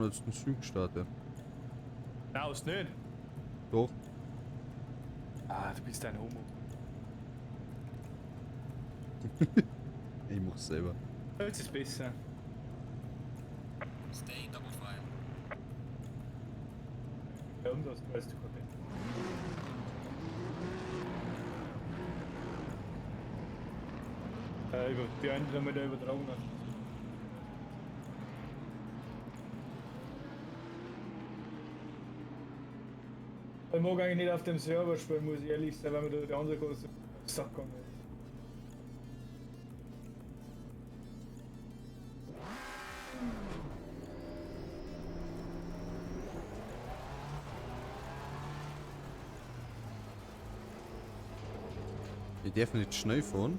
Jetzt einen Stream gestartet. Nein, hast du nicht. Doch. Ah, du bist ein Homo. Ich mach's selber. Jetzt ist besser. Stay double file. Ja, und das weißt du komplett. Über die einen haben wir da übertragen lassen. Ich mag eigentlich nicht auf dem Server spielen, muss ich ehrlich sein, weil mir da der andere große Sack gegangen ist. Ich darf nicht schnell fahren.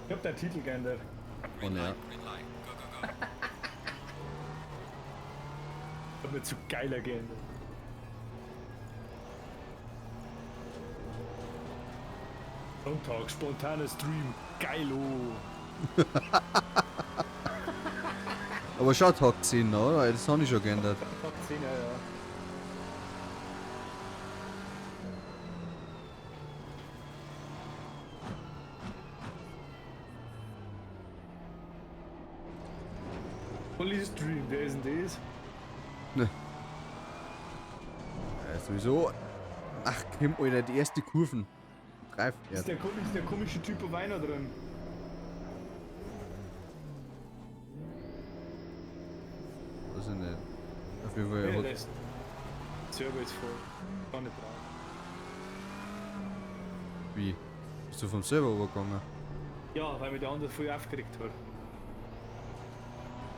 Ich hab deinen Titel geändert. Oh Green ne. light, green light. Go, go, go. Ich hab mir zu geiler geändert. Sonntag, spontaner Stream, geilo! Aber schau Tag 10, oder? Das habe ich schon geändert. Tag 10, ja, ja. Holy Stream, wer ist denn das? Ne. Ja, sowieso. Ach, Kim, Alter, die erste Kurven. Drei Ist der, ist der komische Typ auf einer drin? Weiß ich nicht. Auf jeden Fall Ja, hat, der ist. Server ist voll. Kann nicht drauf. Wie? Bist du vom Server übergegangen? Ja, weil mich der andere voll aufgeregt hat.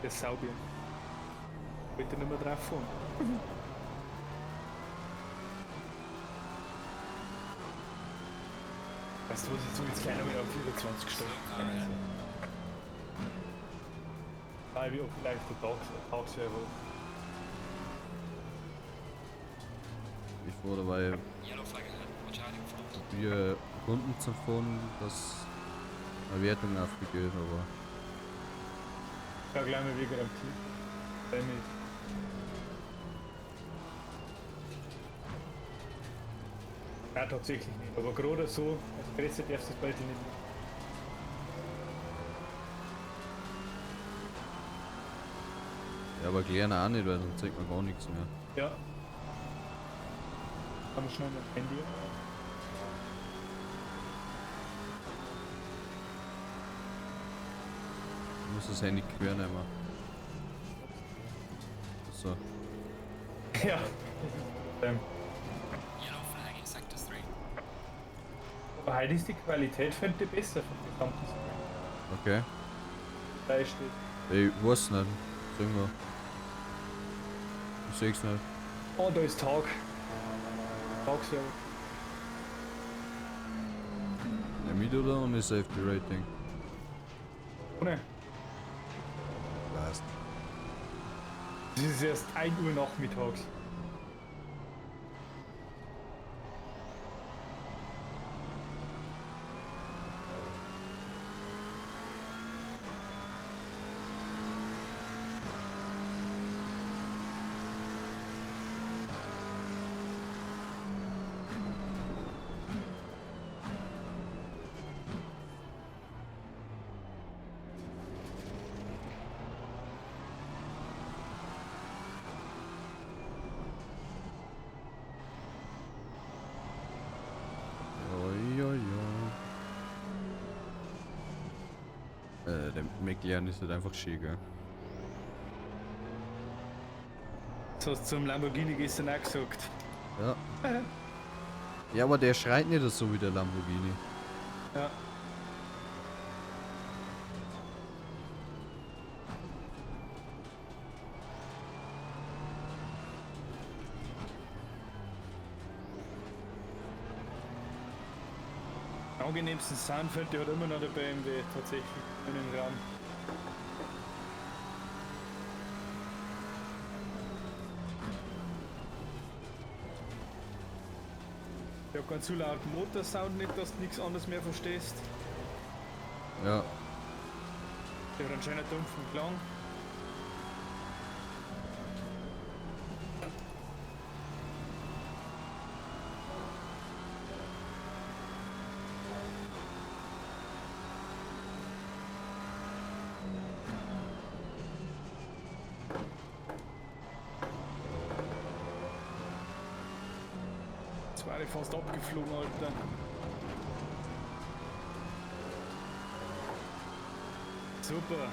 Der Saubir. Bitte nicht mehr drauf fahren. Weißt du was, jetzt will jetzt gleich noch wieder auf 24 Slow stellen. car ahead. Nein, wie auch vielleicht der Tagserver. Ich fahre dabei Yellow flag ahead. Watch out in front. probiere Runden zu fahren, dass eine Wertung aufgeht, aber Ja, gleich mal wieder am Tief. Bei mir. Ja, tatsächlich nicht. Aber gerade so, als Presse darfst du das bald nicht. Ja, aber kleiner auch nicht, weil sonst sieht man gar nichts mehr. Ja. Haben wir schnell ein Handy. Ich muss das Handy quer nehmen. So. Ja. Yellow flag in sector 3. Aber heute ist die Qualität, finde ich, besser vom gesamten Stream. Okay. Da steht. Ich weiß nicht. Sehen wir. Ich seh's nicht. Oh, da ist Tag. Tagserver. Ja, mit oder ohne Safety Rating? Ohne. Passt. Es ist erst 1 Uhr nachmittags. Ja, ja, ja. Der McLaren ist halt einfach schön, gell? Das hast du zum Lamborghini gestern auch gesagt. Ja. Ja, aber der schreit nicht so wie der Lamborghini. Ja. Am angenehmsten Sound finde ich hat immer noch der BMW tatsächlich in dem Raum. Ich hab keinen zu lauten Motorsound nicht, dass du nichts anderes mehr verstehst. Ja. Der hat einen schönen dumpfen Klang. Jetzt war ich fast abgeflogen, Alter. Super.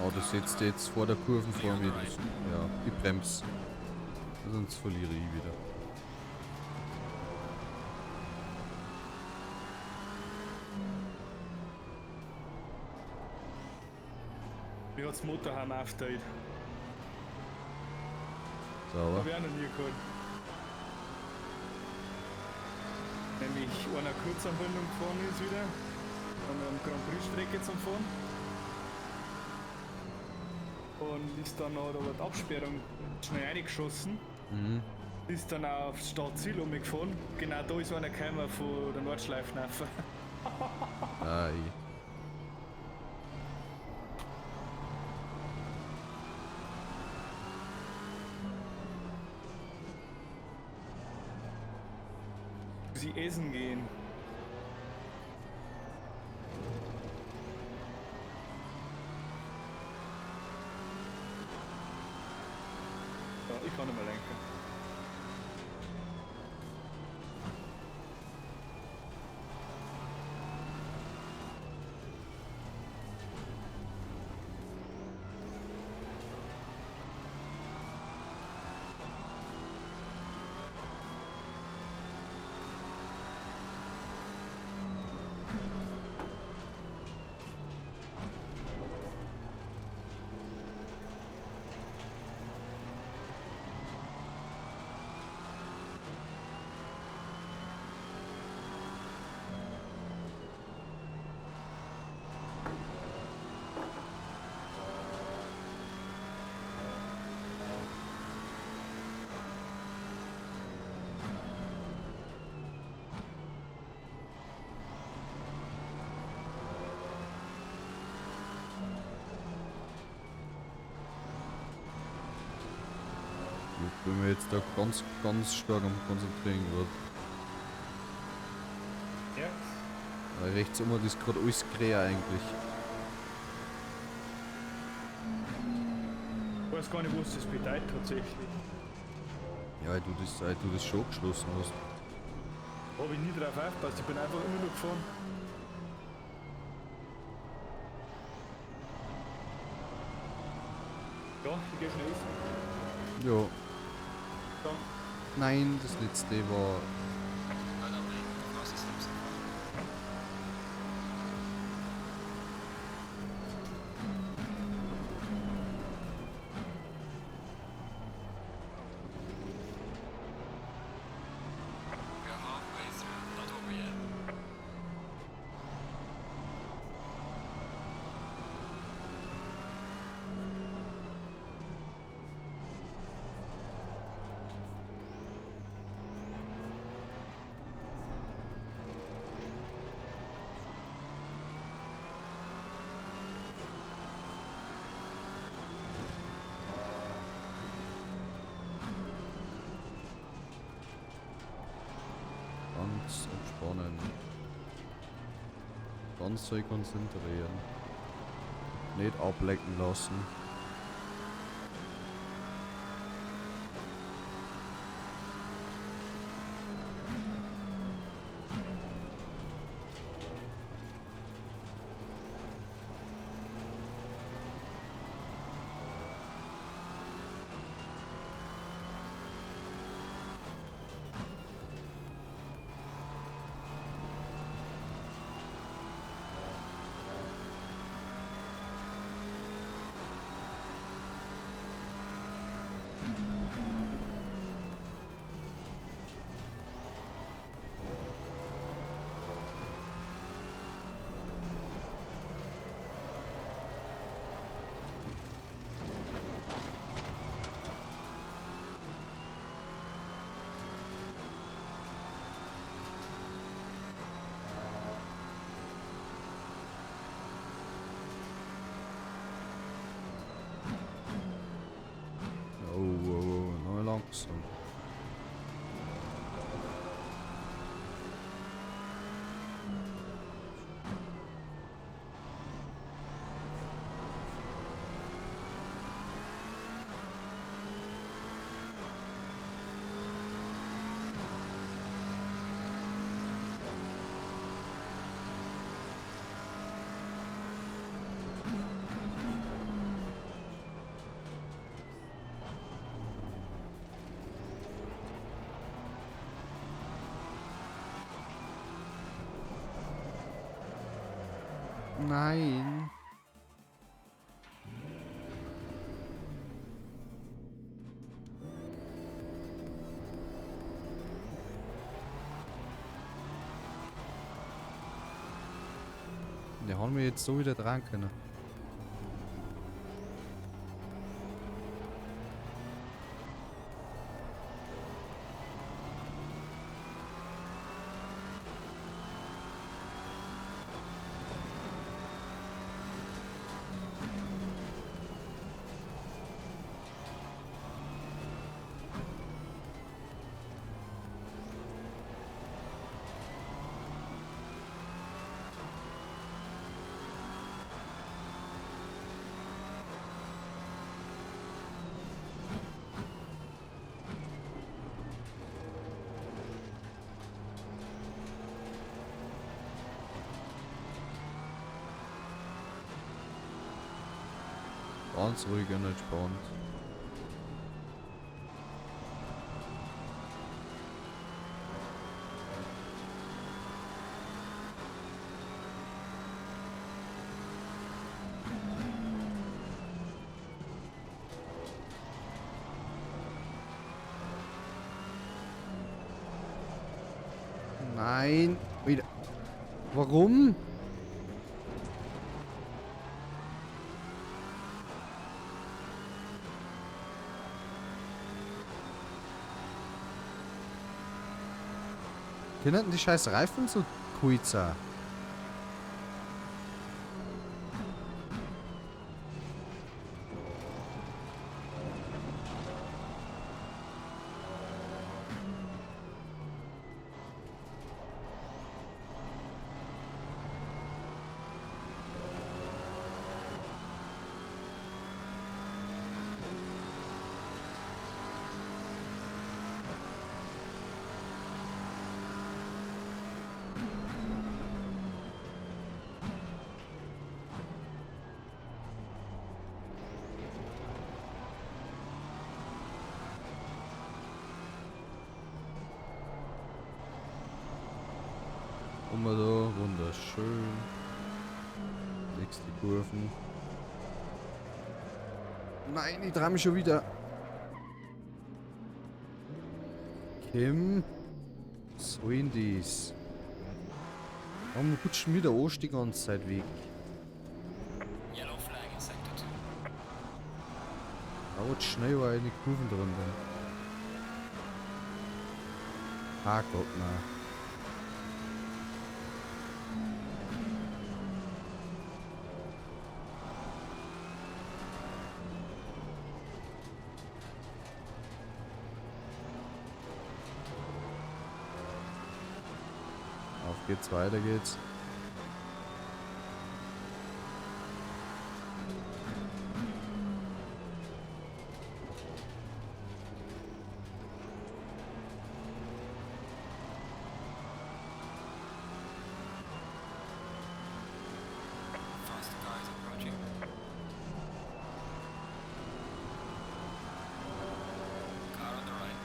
Oh, das setzt jetzt vor der Kurve vor mir. Das, ja, ich bremse. Sonst verliere ich wieder. Mir hat's Motorheim aufgeteilt. Sauber. Hab ich auch noch nie gehabt. Nämlich einer Kurzanbindung gefahren ist wieder. Dann am Grand Prix Strecke zum Fahren. Und ist dann noch aber die Absperrung schnell reingeschossen. Mhm. Ist dann auch aufs Startziel umgefahren. Genau da ist einer gekommen von der Nordschleife rauf. Ei. Sie essen gehen. Ja, ich kann nicht mehr lenken. Ich bin mir jetzt da ganz, ganz stark am Konzentrieren gerade. Ja. Weil rechts immer das gerade alles grä eigentlich. Ich weiß gar nicht, was das bedeutet tatsächlich. Ja, weil du das schon geschlossen hast. Habe ich nie drauf aufgepasst, ich bin einfach immer nur gefahren. Ja, ich geh schnell essen. Ja. Dann. Nein, das letzte war. Well done, mate. The fastest lap so far. We are halfway through, not over yet. Ganz entspannen. Ganz sich konzentrieren. Nicht ablecken lassen. Oh, oh, oh, noch langsam. Nein. Der haben wir jetzt so wieder dran können. Ganz ruhig und entspannt. Nein, wieder. Warum? Können die scheiß Reifen so kurz sein? Immer da, wunderschön. Nächste Kurven. Nein, ich trau mich schon wieder. Kim. So in dies. Warum rutscht mir der Arsch die ganze Zeit weg? Yellow flag in sector 2. Dauert schnell, weil ich in die Kurven drin bin. Ah Gott, nein. Auf geht's, weiter geht's. Fast car is approaching. Car on the right.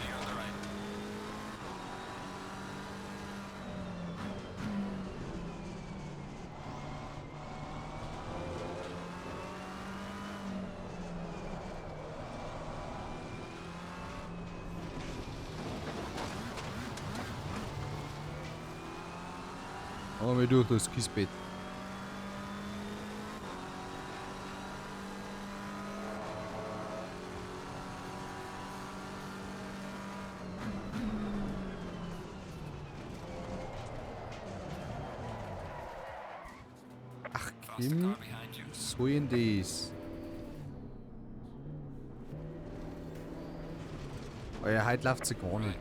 Clear on the right. Aber wir durch das Kiesbett. Ach, Kim, so in das. Oh ja, heute läuft sie gar nicht.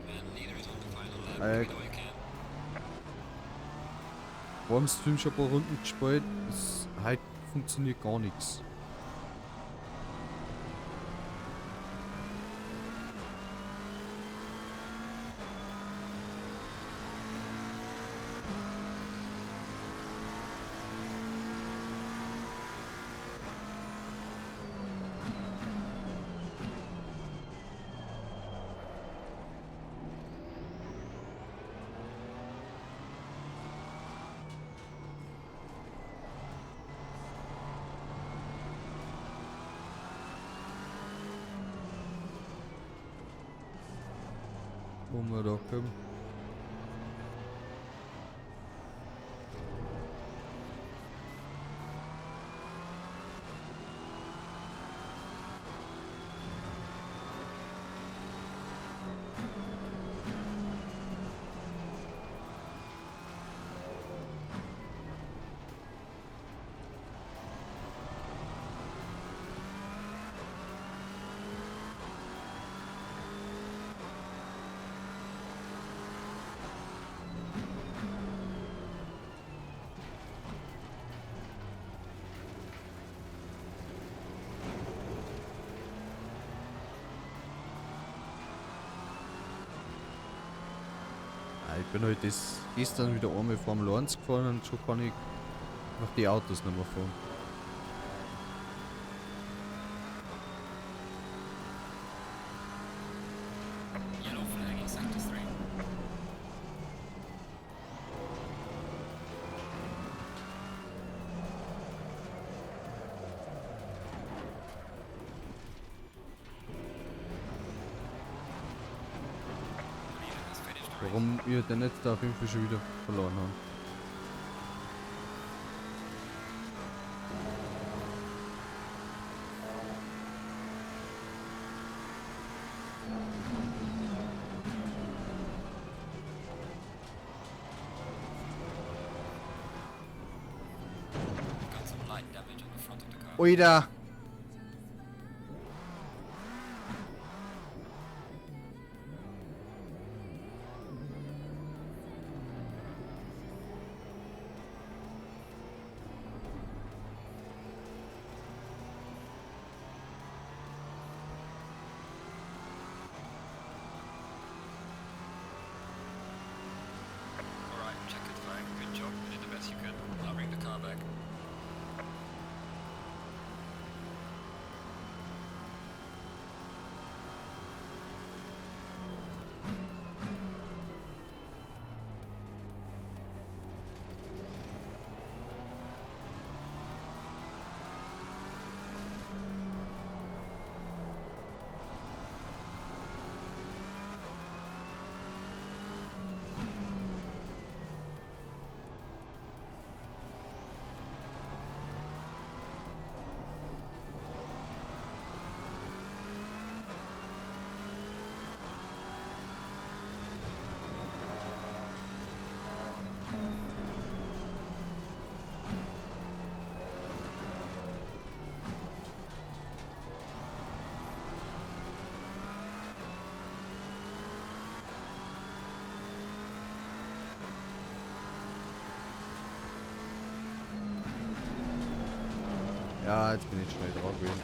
Vor dem Stream schon ein paar Runden gespielt, das, heute funktioniert gar nichts. Wo wir da kommen. Ah, ich bin heute das gestern wieder einmal Formel 1 gefahren und schon kann ich einfach die Autos nicht mehr fahren. Yellow flag in sector 3. The leader has finished the race. Warum wir denn jetzt da auf jeden Fall schon wieder verloren haben. Got some light damage on the front of the car. Oida! Alright, checkered flag. Good job. You did the best you could. I'll bring the car back. Ja, jetzt bin ich schnell drauf gewesen.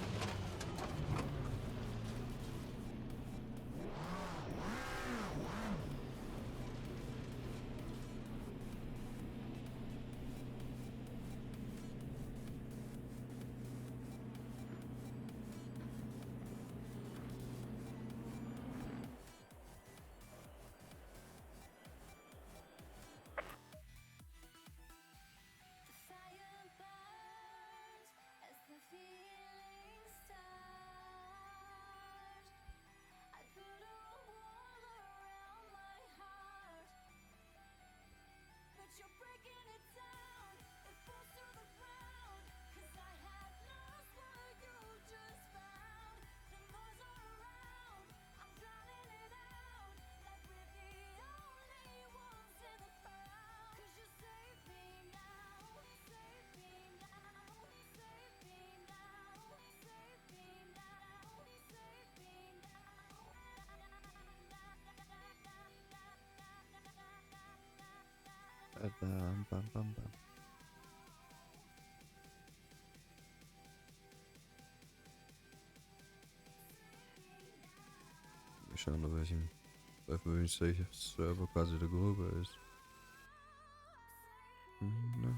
The fire burns as the feeling starts. I put a wall around my heart, but you're breaking it down. It falls to the ground. 'Cause I had lost what you just found. The noise all around, I'm drowning it out. Like we're the only ones in the crowd. 'Cause you save me now, save me now, save me now, save me now, save me now. Bam, bam, bam, bam. Wir schauen, auf welchem, auf welchem Server quasi der Gruppe ist. No.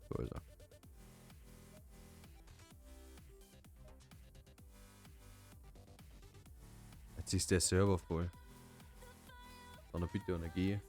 So ist er. Jetzt ist der Server voll. Dann bitte einer G.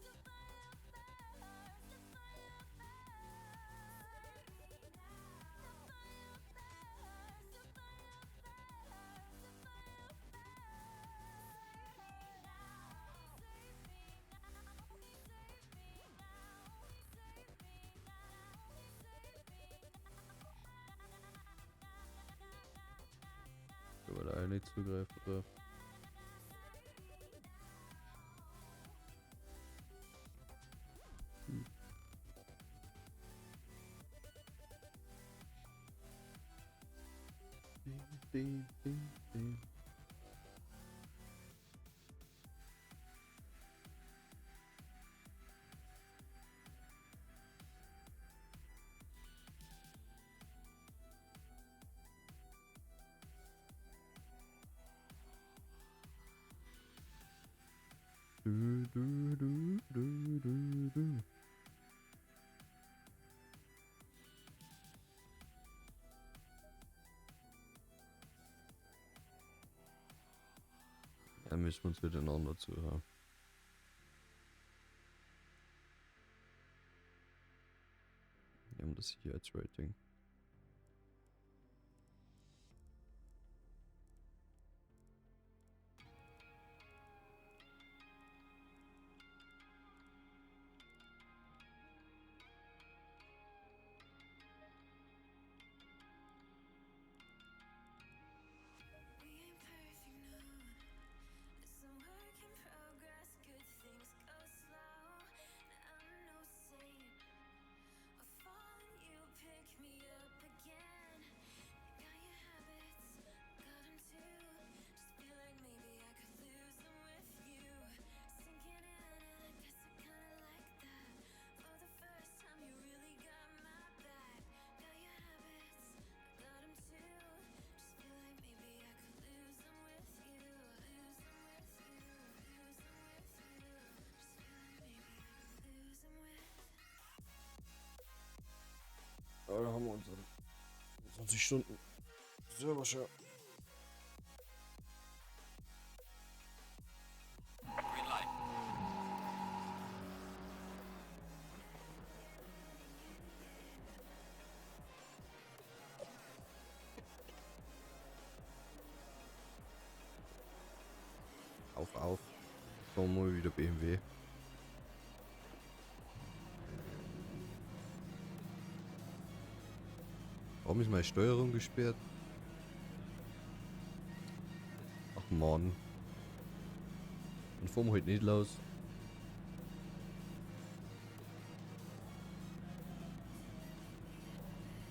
nicht zugreifen drauf. Ding, ding, ding, ding. Du, du, du, du, du, du. Da müssen wir uns miteinander zuhören. Wir haben das Sicherheitsrating. We ain't perfect, no. It's a work in progress. Good things go slow. And I'm no saint. I fall and you pick me up again. You got your habits, got 'em too. Just feel like maybe I could lose 'em with you. Sinking in, and I guess I kinda like that. For the first time, you really got my back. Got your habits, I got 'em too. Just feel like maybe I could lose 'em with you. Lose 'em with you. Lose 'em with you. Just feel like maybe I could lose 'em with. Ja, da haben wir unsere 20 Stunden. Selber schon. Green light. Auf, auf. Fahren wir mal wieder BMW. Warum ist meine Steuerung gesperrt? Ach man. Dann fahren wir halt nicht los.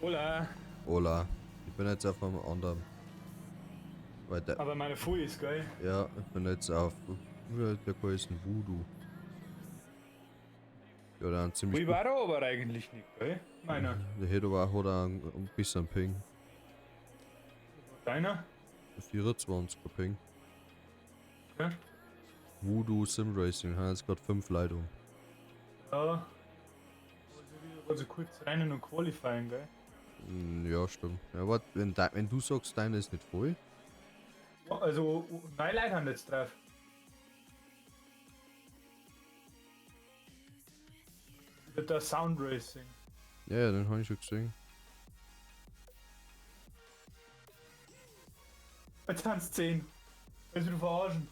Hola. Hola. Ich bin jetzt auf einem anderen. Weiter. Aber meine Folie ist geil. Ja, ich bin jetzt auf. Der ist ein Voodoo. Ja, der hat ziemlich. Ich war da aber eigentlich nicht, gell? Meiner. Der hätte aber auch hat auch ein bisschen Ping. Deiner? 24er Ping. Ja. Voodoo Sim Racing hat jetzt gerade 5 Leitungen. Ja. Also kurz rennen und qualifying, gell? Ja, stimmt. Ja, warte, wenn du sagst, deine ist nicht voll. Ja, also, neun Leute haben jetzt drauf. Der Sound Racing. Ja, ja, den habe ich schon gesehen. Jetzt sind es 10. Willst du verarschen?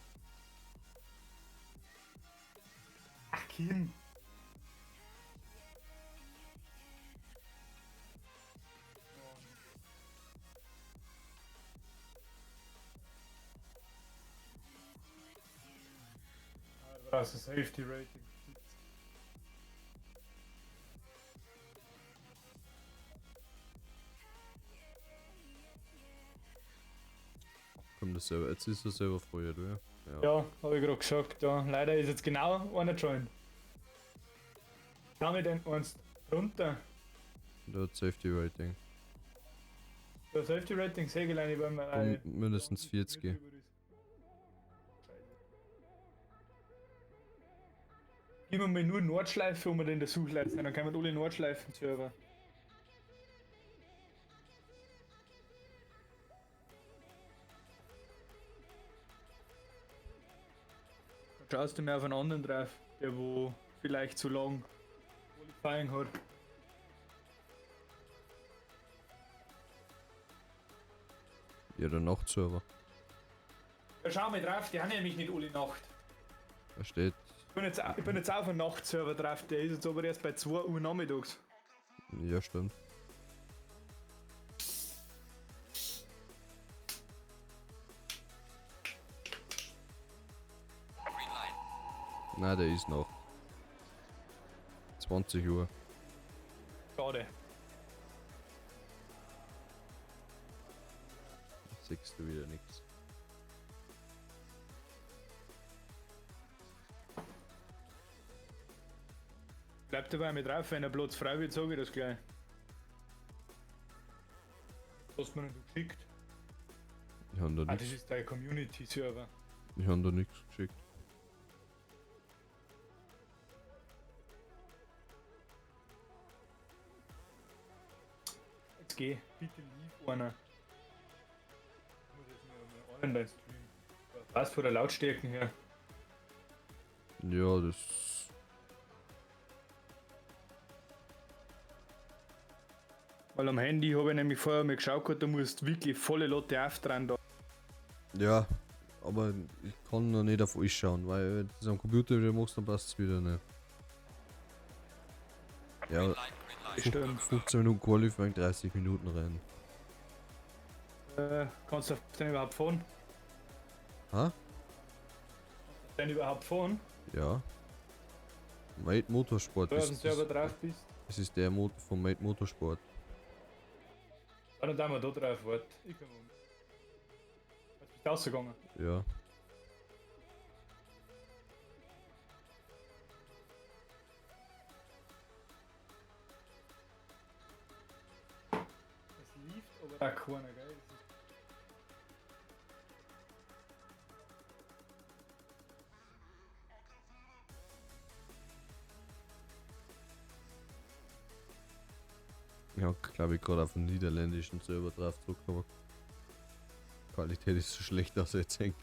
Ach, Kim. Das ist Safety Rating. Komm, das selber. Jetzt ist er selber voll, oder? Ja. Ja, habe ich gerade gesagt. Ja. Leider ist jetzt genau einer joined. Damit denn eins runter. Der hat Safety Rating. Der Safety Rating sehe ich alleine, weil man Um mindestens 40. Gib mir mal nur Nordschleife, um in der Suchleiste, dann kommen alle Nordschleifen-Server. Dann schaust du mir auf einen anderen drauf, der wo vielleicht zu lang Qualifying hat. Ja, der Nachtserver. Ja, schau mal drauf, die haben nämlich nicht alle Nacht. Da steht. Ich bin jetzt auch auf einen Nachtserver drauf, der ist jetzt aber erst bei 2 Uhr nachmittags. Ja, stimmt. Nein, der ist noch. 20 Uhr. Schade. Siehst du wieder nichts. Bleibt dabei mit drauf, wenn er Platz frei wird, sage ich das gleich. Was hast du mir denn du geschickt? Ich hab da Ah, das nichts. ist dein Community-Server. Ich hab da nichts geschickt. Jetzt geh, bitte lief einer. Ich muss jetzt mal einen dein Stream. Was von der Lautstärken her? Ja, das. Weil am Handy habe ich nämlich vorher mal geschaut, gehabt, da musst du wirklich volle Lotte aufdrehen da. Ja, aber ich kann noch nicht auf euch schauen, weil wenn du das am Computer wieder machst, dann passt es wieder nicht. Ja, Green light, green light. Stimmt. 15 Minuten Qualifying, 30 Minuten Rennen. Kannst du auf den überhaupt fahren? Ha? Auf den überhaupt fahren? Ja. Made Motorsport. Wenn du auf Das, dem Server das, drauf bist. das ist der Motor von Made Motorsport. Ah, dann tun wir da drauf, warte. Ich komm um. Jetzt bist du rausgegangen. Ja. Es lief aber auch keiner, gell? Das ist. Ich hab, glaube ich, gerade auf den niederländischen Server drauf gedrückt, aber Qualität ist so schlecht, dass er jetzt hängt.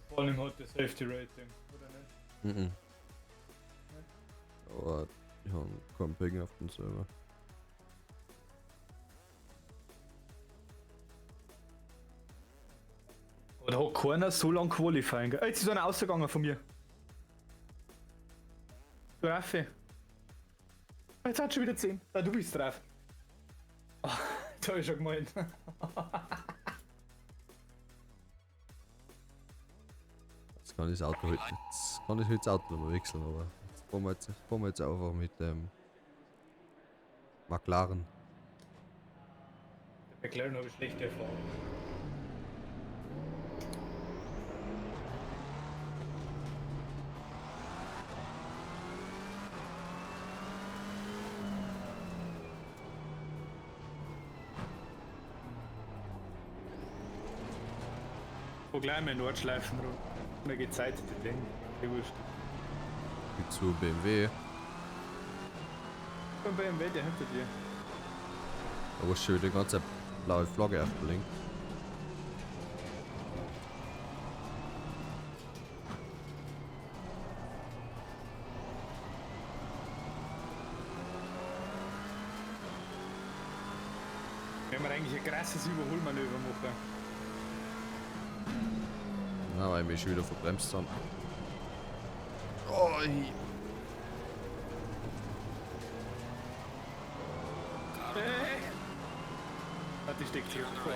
Vor allem hat der Safety Rating, oder nicht? Mhm. Aber ich habe keinen Ping auf dem Server. Aber da hat keiner so lange Qualifying. Gell? Jetzt ist einer rausgegangen von mir. Du Raffi. Jetzt hat schon wieder 10. Ah, du bist drauf. Oh, das hab ich schon gemeint. Jetzt kann ich das Auto heute, jetzt kann ich heute das Auto nochmal wechseln, aber jetzt fahren wir jetzt einfach mit dem McLaren. Der McLaren habe ich schlechte Erfahrungen. Wo gleich mal in Nordschleifen rum. Da geht Zeit, die Ding. Die Wurscht. Geht zu BMW. Beim BMW, der hinter dir. Da war schon wieder die ganze blaue Flagge aufgeblinkt. Wenn wir eigentlich ein krasses Überholmanöver machen. Na, weil mich schon wieder verbremst haben. Oh, ich. Ah, die steckt hier vor.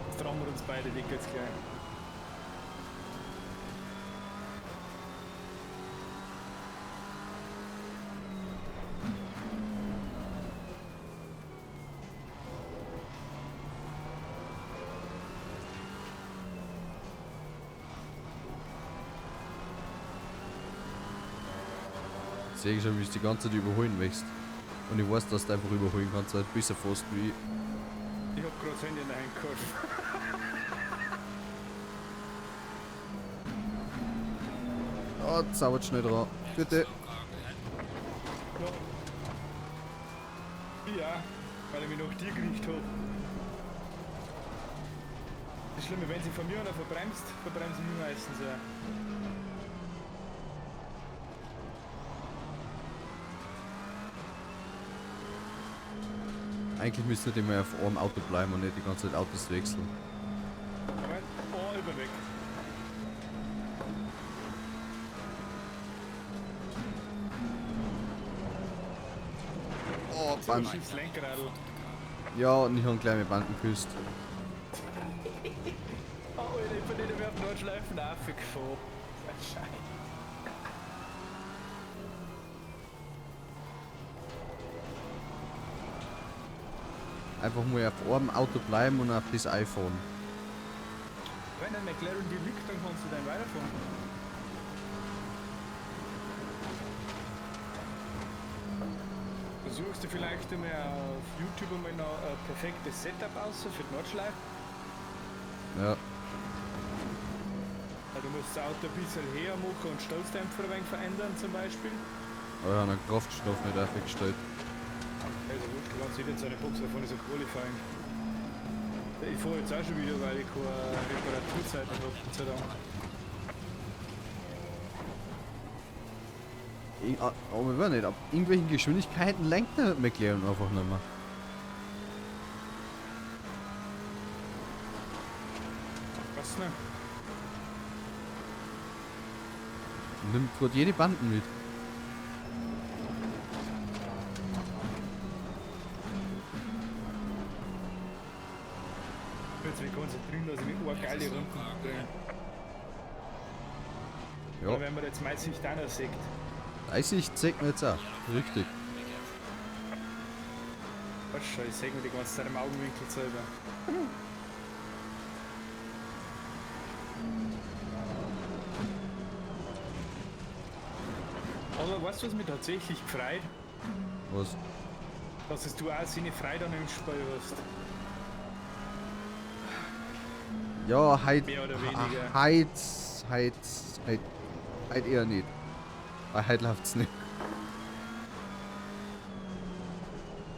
Jetzt trauen wir uns beide dick jetzt gleich. Ich sehe schon, wie du die ganze Zeit überholen möchtest. Und ich weiß, dass du einfach überholen kannst, weil du bist ja fast wie ich. Ich hab grad das Handy in der Hand gehabt. Ah, zaubert schnell dran. Bitte. Ja, weil ich mich nach dir gerichtet hab. Das Schlimme, wenn sie von mir einer verbremst, verbremsen wir meistens ja. Eigentlich müsste die mal auf einem Auto bleiben und nicht die ganze Zeit Autos wechseln. Moment, oh, ich bin weg. Oh, Mann. Schiefes Lenkradl. Ja, und ich habe gleich mit Banden geküsst. Oh, Alter, ich bin nicht mehr auf Nordschleifen aufgefahren. Scheiße. Einfach mal auf einem Auto bleiben und auf das iPhone. Wenn ein McLaren dir liegt, dann kannst du dann weiterfahren. Versuchst du vielleicht einmal auf YouTube einmal noch ein perfektes Setup aus für die Nordschleife? Ja. Du musst das Auto ein bisschen höher machen und Stoßdämpfer ein wenig verändern zum Beispiel. Aber ich habe einen Kraftstoff nicht aufgestellt. Also gut, du kannst wieder seine Box davon ist ein Qualifying. Ich fahre jetzt auch schon wieder, weil ich keine Reparaturzeit habe, Gott sei Dank. Aber ich weiß nicht, ab irgendwelchen Geschwindigkeiten lenkt der McLaren einfach nicht mehr. Was denn? Nimmt gerade jede Banden mit. Ich will mich konzentrieren, dass ich mich eine geile Runden bringe. Ja. Oder wenn man jetzt meine Sicht auch noch sieht. 30 zeigt mir jetzt auch. Richtig. Weißt du schon, ich sehe mir die ganze Zeit im Augenwinkel selber. Aber weißt du, was mich tatsächlich gefreut? Was? Dass es du auch seine Freude an dem Spiel hast. Ja, heit. Mehr oder weniger. Heit, heit, heit, heit eher nicht. Weil heute läuft's nicht.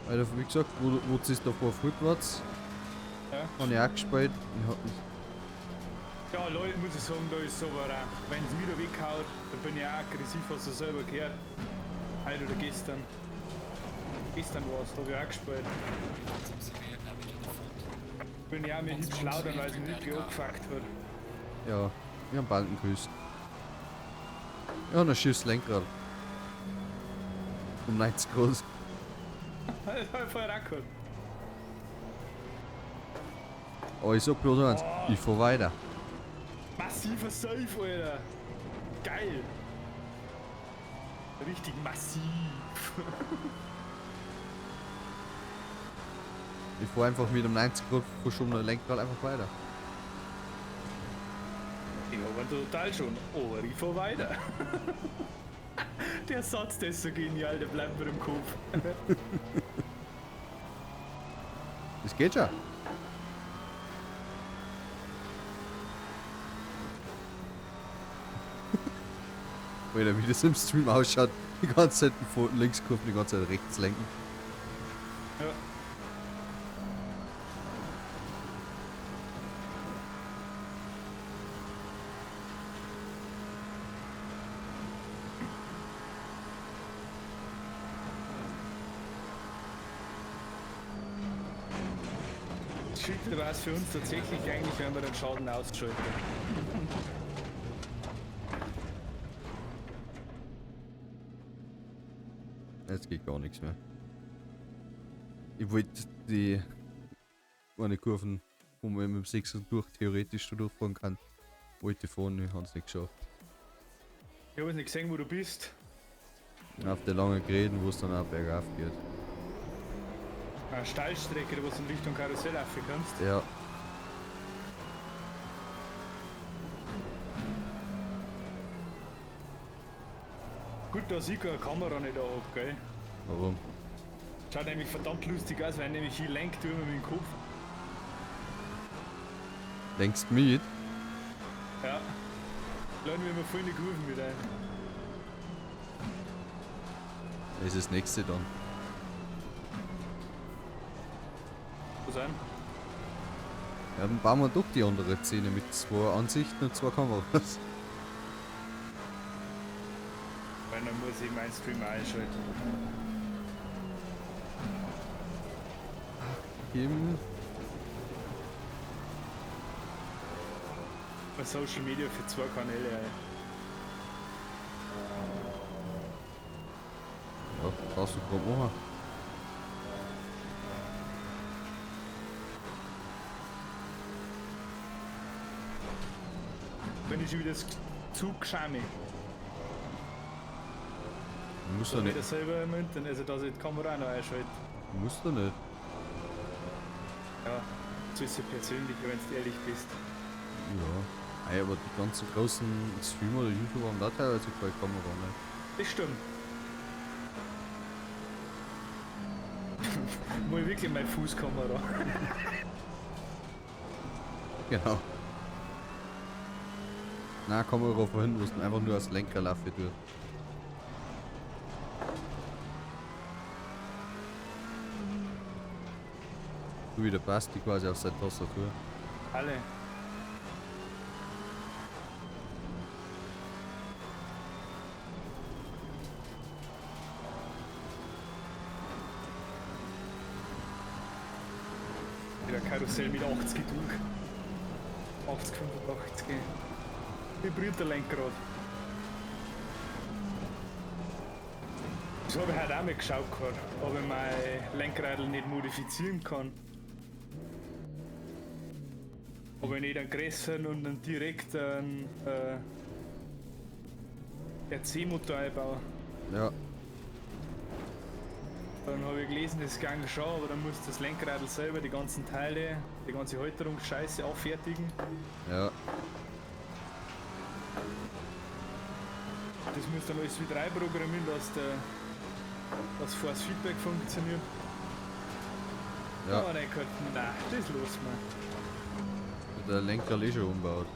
Weil, wie gesagt, wo es davor rückwärts, Ja. habe ich auch gespielt. Ich hab, Ja, Leute, muss ich sagen, da ist aber auch, wenn es mir da weghaut, dann bin ich auch aggressiv, hast du selber gehört. Heute oder gestern. Gestern war es, habe ich auch gespielt. Bin ich auch mit hübsch laut, weil es mich wirklich angefuckt hat. ja, wir haben Banden geküsst. Ja, und ein schiefes Lenkrad. Um 90 groß. Das hab ich vorher auch gehabt. Aber ich sag bloß eins, ich fahr weiter. Massiver Safe, Alter. Geil. Richtig massiv. Ich fahr einfach mit einem 90 Grad verschobenen Lenkrad einfach weiter. Ich hab ihn total schon, aber ich fahr weiter. Der Satz, der ist so genial, der bleibt mir im Kopf. Das geht schon. Alter, wie das im Stream ausschaut. Die ganze Zeit vor links kurven, die ganze Zeit rechts lenken. Ja. Das Schickte war es für uns tatsächlich eigentlich, wenn wir den Schaden ausschalten. Jetzt geht gar nichts mehr. Ich wollte die eine Kurven, wo man mit dem 6er durch theoretisch durchfahren kann, wollte ich fahren, ich hab's nicht geschafft. Ich habe es nicht gesehen, wo du bist. Auf der langen Gräden, wo es dann auch bergauf geht. Eine Steilstrecke, wo du in Richtung Karussell laufen kannst. Ja. Gut, dass ich keine Kamera nicht da hab, gell? Warum? Schaut nämlich verdammt lustig aus, wenn nämlich ich lenk tue mit dem Kopf. Lenkst mit? Ja. Laden wir mal voll in die Kurven mit ein. Das ist das nächste dann. Was an? Ja, dann bauen wir doch die andere Szene mit zwei Ansichten und zwei Kameras. Weil dann muss ich meinen Stream einschalten. Kim. Bei Social Media für zwei Kanäle. Ey. Ja, brauchst du gerade machen. Bin ich schon wieder zu geschäme. Muss Da doch nicht. nicht. Selber im Internet, also dass ich die Kamera auch noch einschalte. Muss doch nicht. Ja, so ist ja persönlich, wenn du ehrlich bist. Ja. Ey, aber die ganzen großen Streamer oder YouTuber haben da teilweise keine Kamera, ne? Das stimmt. Mal wirklich meine Fußkamera. Genau. Na, Kamera von hinten, wo es einfach nur als Lenker laufen tut. So wie der Basti quasi auf seiner Tastatur. Alle. Wieder Karussell mit 80 durch. 80, 85. Vibriert der Lenkrad. Das habe ich heute auch mal geschaut gehabt, ob ich mein Lenkradl nicht modifizieren kann. Ob ich nicht einen größeren und einen direkten RC-Motor einbaue. Ja. Dann habe ich gelesen, das ging schon, aber dann muss das Lenkradl selber die ganzen Teile, die ganze Halterung Scheiße auffertigen. Ja. Das muss dann alles wieder reinprogrammieren, dass das Force Feedback funktioniert. Ja. Aber nein, Gott, nein, das los mal. Der Lenker eh schon umbaut.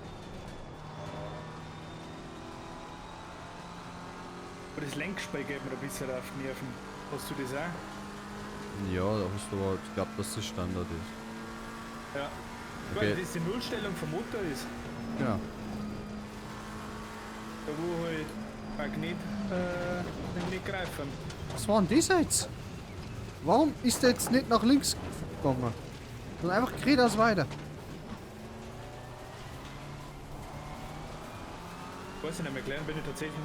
Aber das Lenkspiel geht mir ein bisschen auf die Nerven. Hast du das auch? Ja, da hast du aber, ich glaube, dass das Standard ist. Ja. Okay. Weil das die Nullstellung vom Motor ist. Genau. Da wo halt Magnet nicht greifen. Was war denn das jetzt? Warum ist der jetzt nicht nach links gegangen? Sondern einfach geradeaus weiter. Weiß ich nicht mehr, McLaren bin ich tatsächlich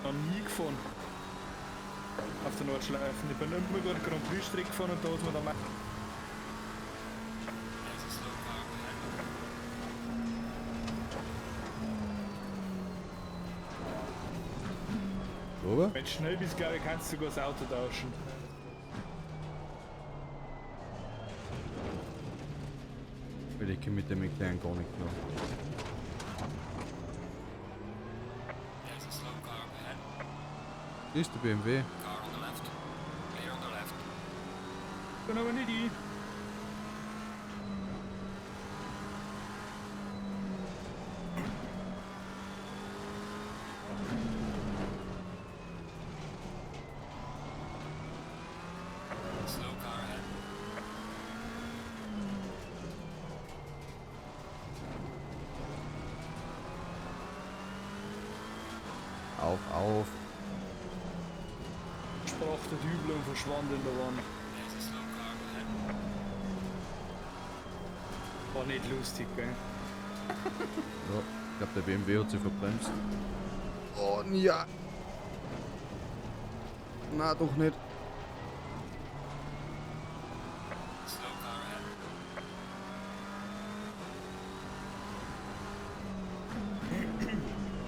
noch nie gefahren. Auf der Nordschleife. Ich bin immer gerade Grand Prix Strecke gefahren und da hat man dann mal. There's a slow car ahead. Oder? Wenn du schnell bist, glaube ich, kannst du sogar das Auto tauschen. Weil ich komme mit dem McLaren gar nicht klar. There's a slow car ahead. Hier ist der BMW. Car on the left. Clear on the left. Bin aber nicht ich. Slow car ahead. Auf, auf. Sprach der Dübel und verschwand in der Wand. There's a slow car ahead. War nicht lustig, gell? Ja, ich glaube, der BMW hat sich verbremst. Oh, ja. Na, doch nicht. Slow car ahead.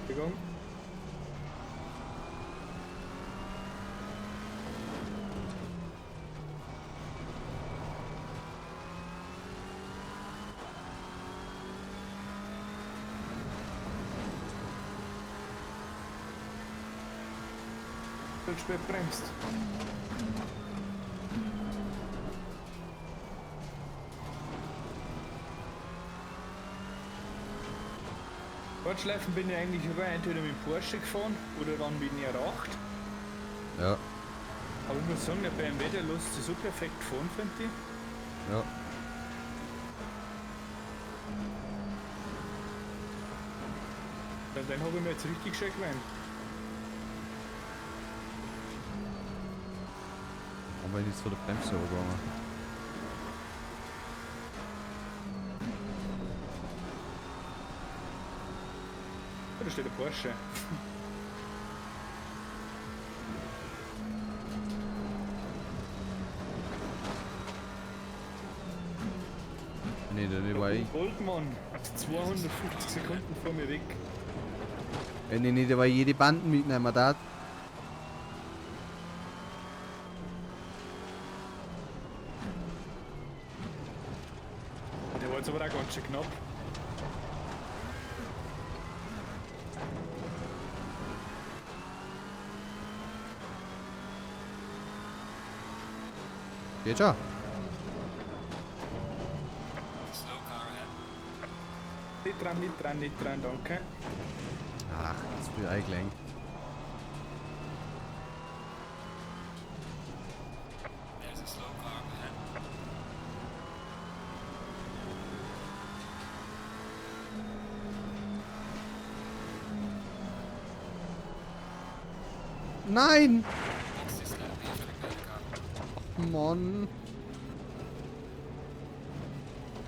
Entschuldigung. Zu spät bremst. Nordschleifen bin ich eigentlich immer entweder mit dem Porsche gefahren oder dann mit dem R8. Ja, Aber ich muss sagen, der BMW, der lässt sich so perfekt fahren, finde ich. ja. Den habe ich mir jetzt richtig schön gewöhnt. Aber ich jetzt von der Bremse runtergegangen. Da steht der Porsche. Nee, der war ich. Goldmann, 250 Sekunden vor mir weg. Wenn ich nicht aber jede Banden mitnehmen darf. Der war jetzt aber auch ganz schön knapp. Geht schon. Slow car ahead. Nicht dran, nicht dran, nicht dran, danke. Ach, jetzt bin ich eingelenkt. There's a slow car ahead. Nein! Box this lap after the car. Mann.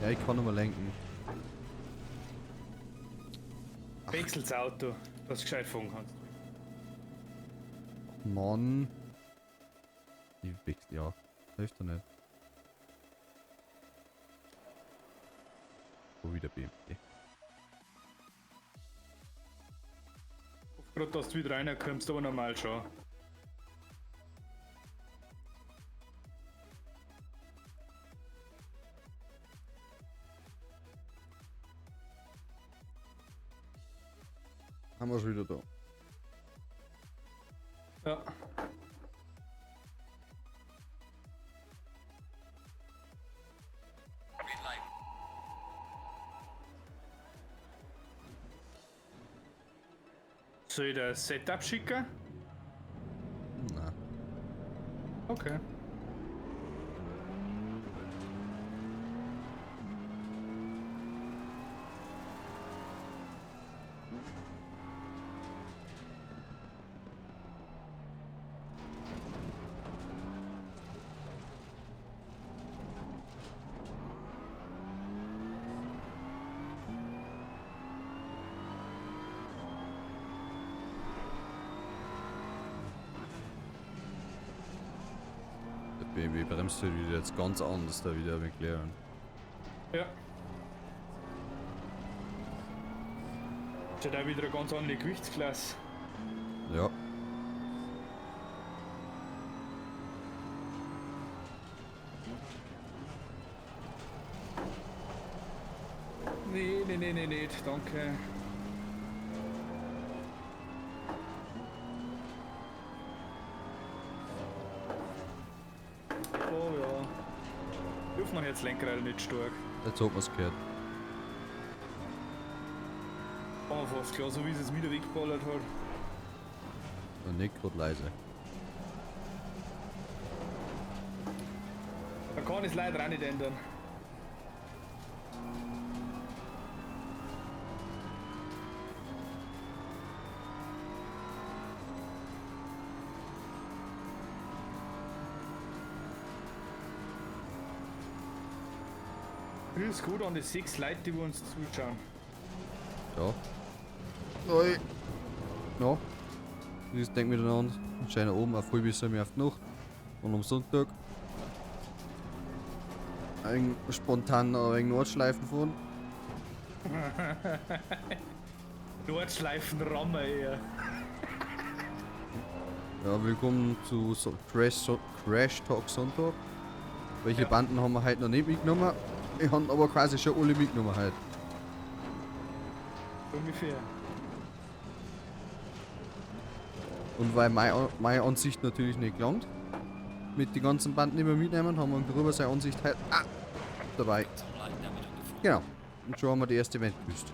Ja, ich kann noch mal lenken. Wechsel's Auto, dass du gescheit fahren kannst. Mann. Ich wechsel, ja. Hilft doch nicht. Wo wieder BMW. Hoffe grad, dass du wieder reinkommst, aber normal schon. Haben wir schon wieder da. Ja. Green light. Soll ich das Setup schicken? Na. Okay. Der BMW bremst halt wieder jetzt ganz anders da wieder McLaren. Ja. Ist ja da wieder eine ganz andere Gewichtsklasse. Ja. Nee, nee, nee, nee, nicht, danke. Oh ja. Dürfen wir jetzt Lenkrad nicht stark. Jetzt hat man's gehört. Aber fast klar, so wie es jetzt wieder weggeballert hat. Und nicht gerade leise. Da kann ich es leider auch nicht ändern. Grüß gut an die 6 Leute, die uns zuschauen. Ja. Neu. Ja. Ich denke miteinander. Schön oben auf halb bis auf die Nacht. Und am Sonntag. Ein spontan ein wenig Nordschleifen fahren. Nordschleifen rammen eher. Ja, willkommen zu so Crash Talk Sonntag. Welche Ja. Banden haben wir heute noch nicht mitgenommen? Ich habe aber quasi schon alle mitgenommen heute. Ungefähr. Und weil meine Ansicht natürlich nicht gelangt, mit den ganzen Banden, die wir mitnehmen, haben wir darüber seine Ansicht heute dabei. Some light damage on the front. Genau. Und schon haben wir die erste Wand gelöst.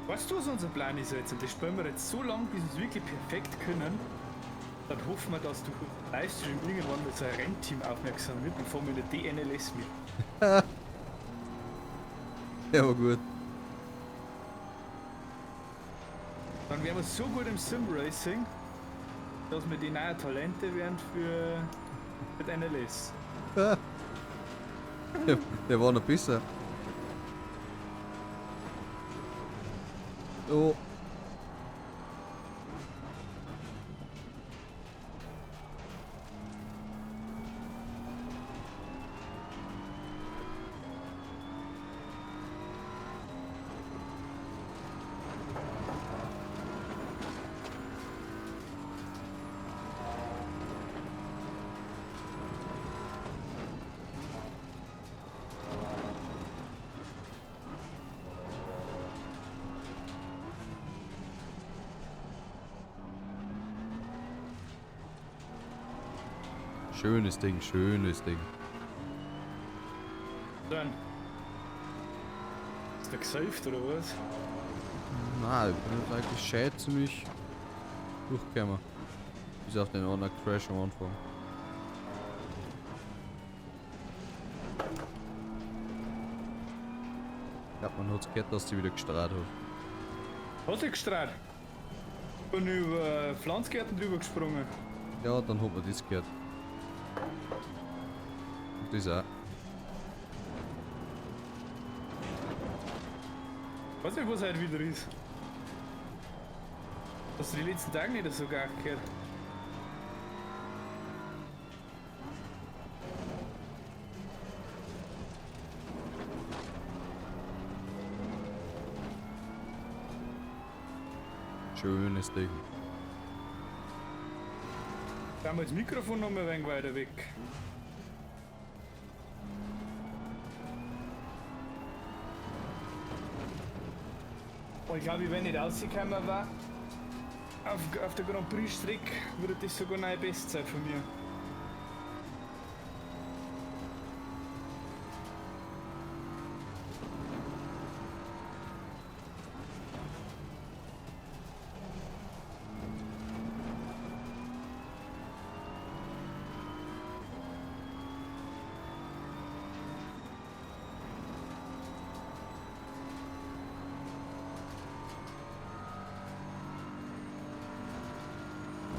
Weißt du, was unser Plan ist jetzt? Und das spielen wir jetzt so lange, bis wir es wirklich perfekt können. Dann hoffen wir, dass durch unseren Livestream irgendwann mal so ein Rennteam aufmerksam wird und fahren wir in der DNLS mit. Ja, war gut. Dann wären wir so gut im Sim-Racing, dass wir die neuen Talente werden für die NLS. Der war noch besser. Oh. Schönes Ding, schönes Ding. Dann. Ist der gesaved oder was? Na, ich bin jetzt eigentlich schön ziemlich durchgekommen. Bis auf den anderen Crash am Anfang. Ich glaube, man hat gehört, dass sie wieder gestrahlt hat. Hat sie gestrahlt? Bin über Pflanzgärten drüber gesprungen. Ja, dann hat man das gehört. Und das auch. Weiß nicht, was heute wieder ist. Hast du die letzten Tage nicht so gar gehört? Schönes Ding. Da haben wir das Mikrofon noch mal ein wenig weiter weg. Oh, ich glaube, wenn ich nicht rausgekommen war, auf der Grand Prix-Strecke, würde das sogar eine Bestzeit von mir.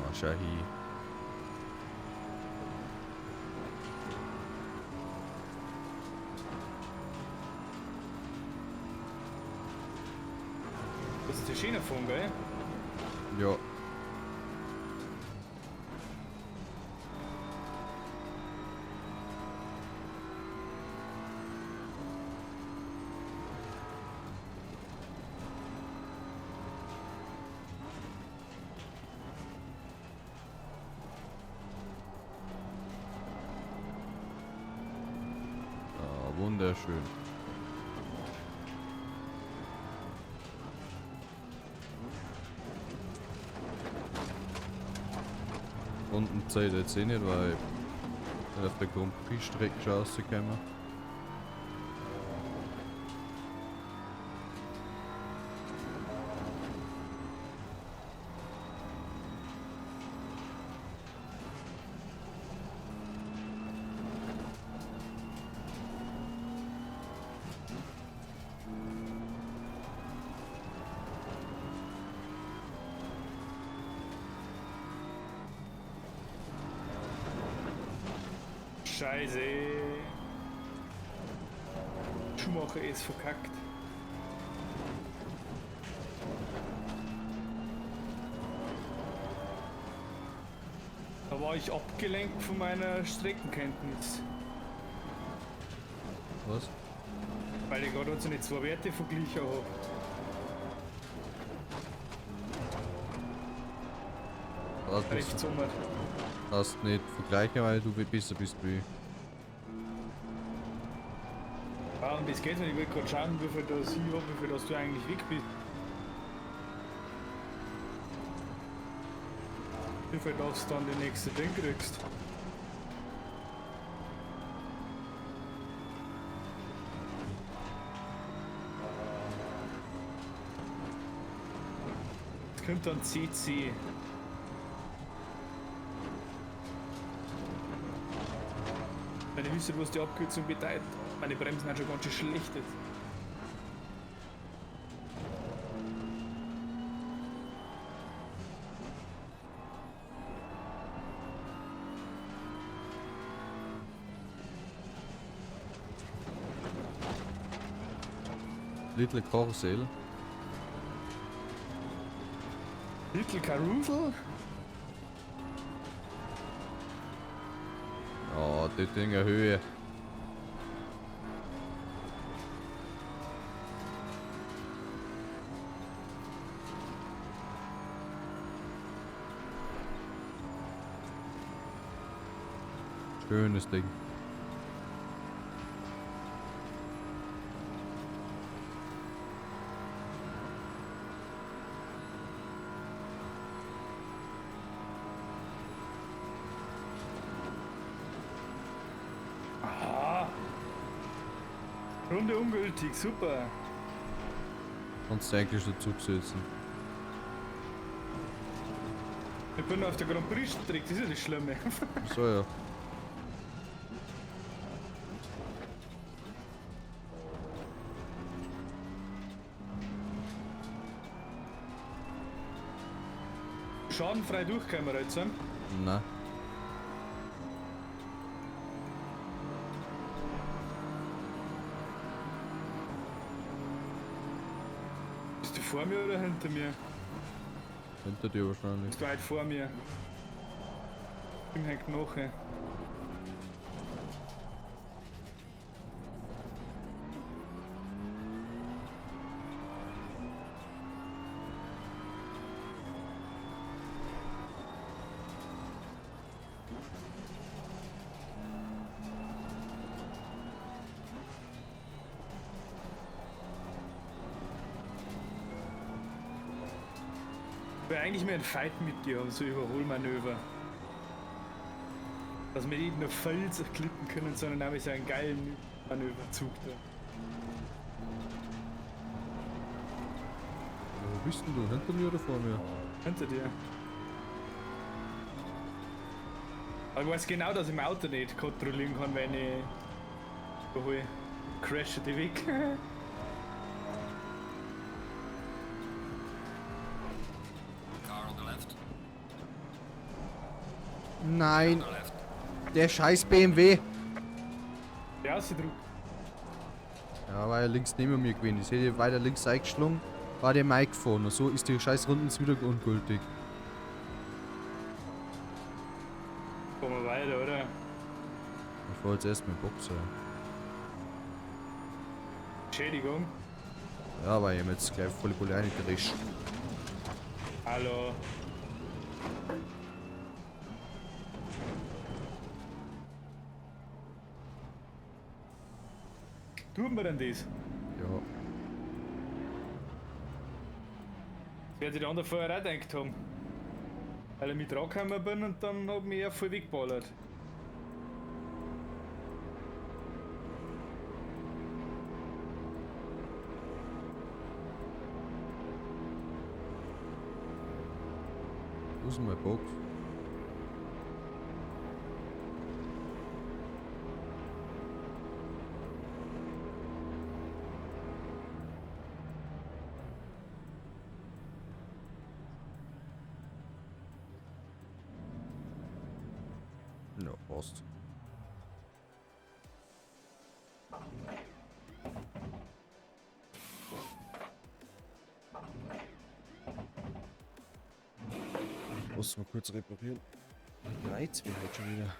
Ah, schau hier. Das ist der schöne Funk, gell? Ja. Ah, wunderschön. Rundenzeit jetzt eh nicht, weil ich auf der Grand Prix-Strecke schon rausgekommen. Scheiße. Schumacher ist verkackt. Da war ich abgelenkt von meiner Streckenkenntnis. Was? Weil ich gerade unsere zwei Werte verglichen habe. Das darfst nicht vergleichen, weil du besser bist wie ich. Ja, und das geht nicht. Ich wollte gerade schauen, wie viel das ich hab, wie viel das du eigentlich weg bist. Wie viel das du dann die nächste Ding kriegst. Es kommt dann CC. Wenn ich wüsste, was die Abkürzung bedeutet. Meine Bremsen sind schon ganz schön schlecht jetzt. Little Karussell. Little Carousel? Oh, Döttinger Höhe. Schönes Ding. Aha. Runde ungültig, super. Kannst du eigentlich dazu setzen. Ich bin auf der Grand Prix Strecke, das ist ja das Schlimme. So ja. Schadenfrei durchkommen wir jetzt. Hm? Na. Bist du vor mir oder hinter mir? Hinter dir wahrscheinlich. Bist du weit vor mir? Ich hängt nach. Ey. Ich will eigentlich mehr einen Fight mit dir haben, so Überholmanöver. Dass wir nicht nur Fels klippen können, sondern auch so einen geilen Manöverzug da. Wo bist denn du? Hinter mir oder vor mir? Hinter dir. Aber ich weiß genau, dass ich mein Auto nicht kontrollieren kann, wenn ich überhole. Crashe die weg. Car on the left. Nein, On the left. der scheiß BMW. Der Außendruck. Ja, war ja links neben mir gewesen. Ich hätte weiter links eingeschlungen, war der Mike gefahren. Und so ist die scheiß Runden wieder ungültig. Kommen wir weiter, oder? Ich fahr jetzt erst mit Boxer. Entschädigung. Ja, weil ich hab jetzt gleich volle Pulle reingedreht. Hallo. Tut man denn das? Ja. Das wird sich der andere vorher auch gedacht haben. Weil ich mit dran gekommen bin und dann hat mich er voll weggeballert. Wo ist denn meine Box? Ja, passt. Muss mal kurz reparieren. Reizt mir halt schon wieder.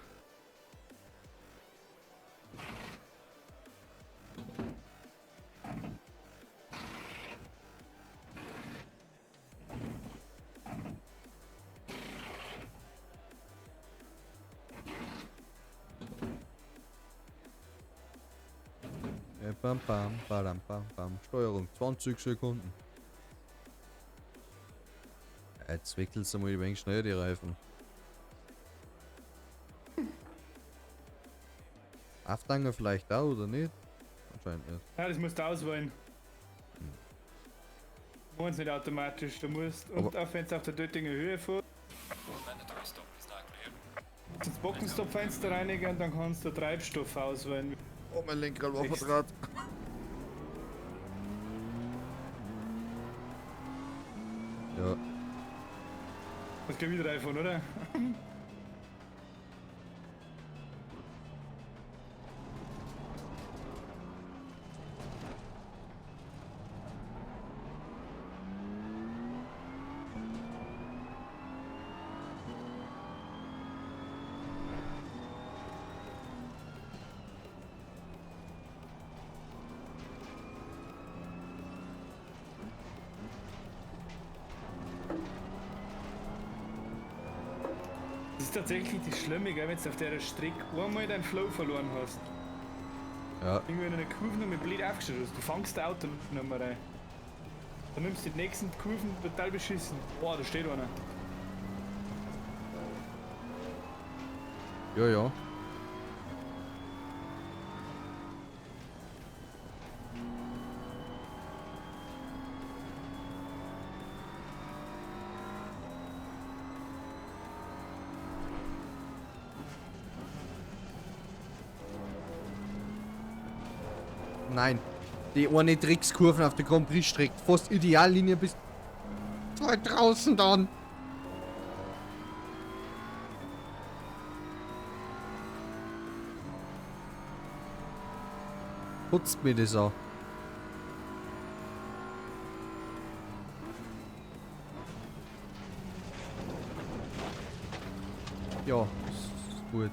Bam, bam, badam, bam, bam. Steuerung, 20 Sekunden. Jetzt wechselst du mal ein wenig schneller die Reifen. Aftanger vielleicht auch, oder nicht? Anscheinend nicht. Ja, das musst du auswählen. Du meinst nicht automatisch, du musst. Und Aber auch wenn du auf der Döttinger Höhe fährst, Mandatory stop is now clear. ins Boxenstoppfenster reinigen und dann kannst du Treibstoff auswählen. Oh, mein Lenkrad war Echt? verdraht. Ja, Das geht wieder iPhone, oder? Ist tatsächlich das Schlimme, gell, wenn du auf der Strecke einmal deinen Flow verloren hast. Ja, Irgendwie in einer Kurve noch mit blöd aufgestellt hast. Du fangst das Auto nicht mehr rein. Dann nimmst du die nächsten Kurven total beschissen. Boah, da steht einer. ja, ja. Nein. Die eine Dreckskurven auf der Grand Prix Strecke. Fast Ideallinie bis weit draußen dann. Putzt mir das an. Ja, ist gut.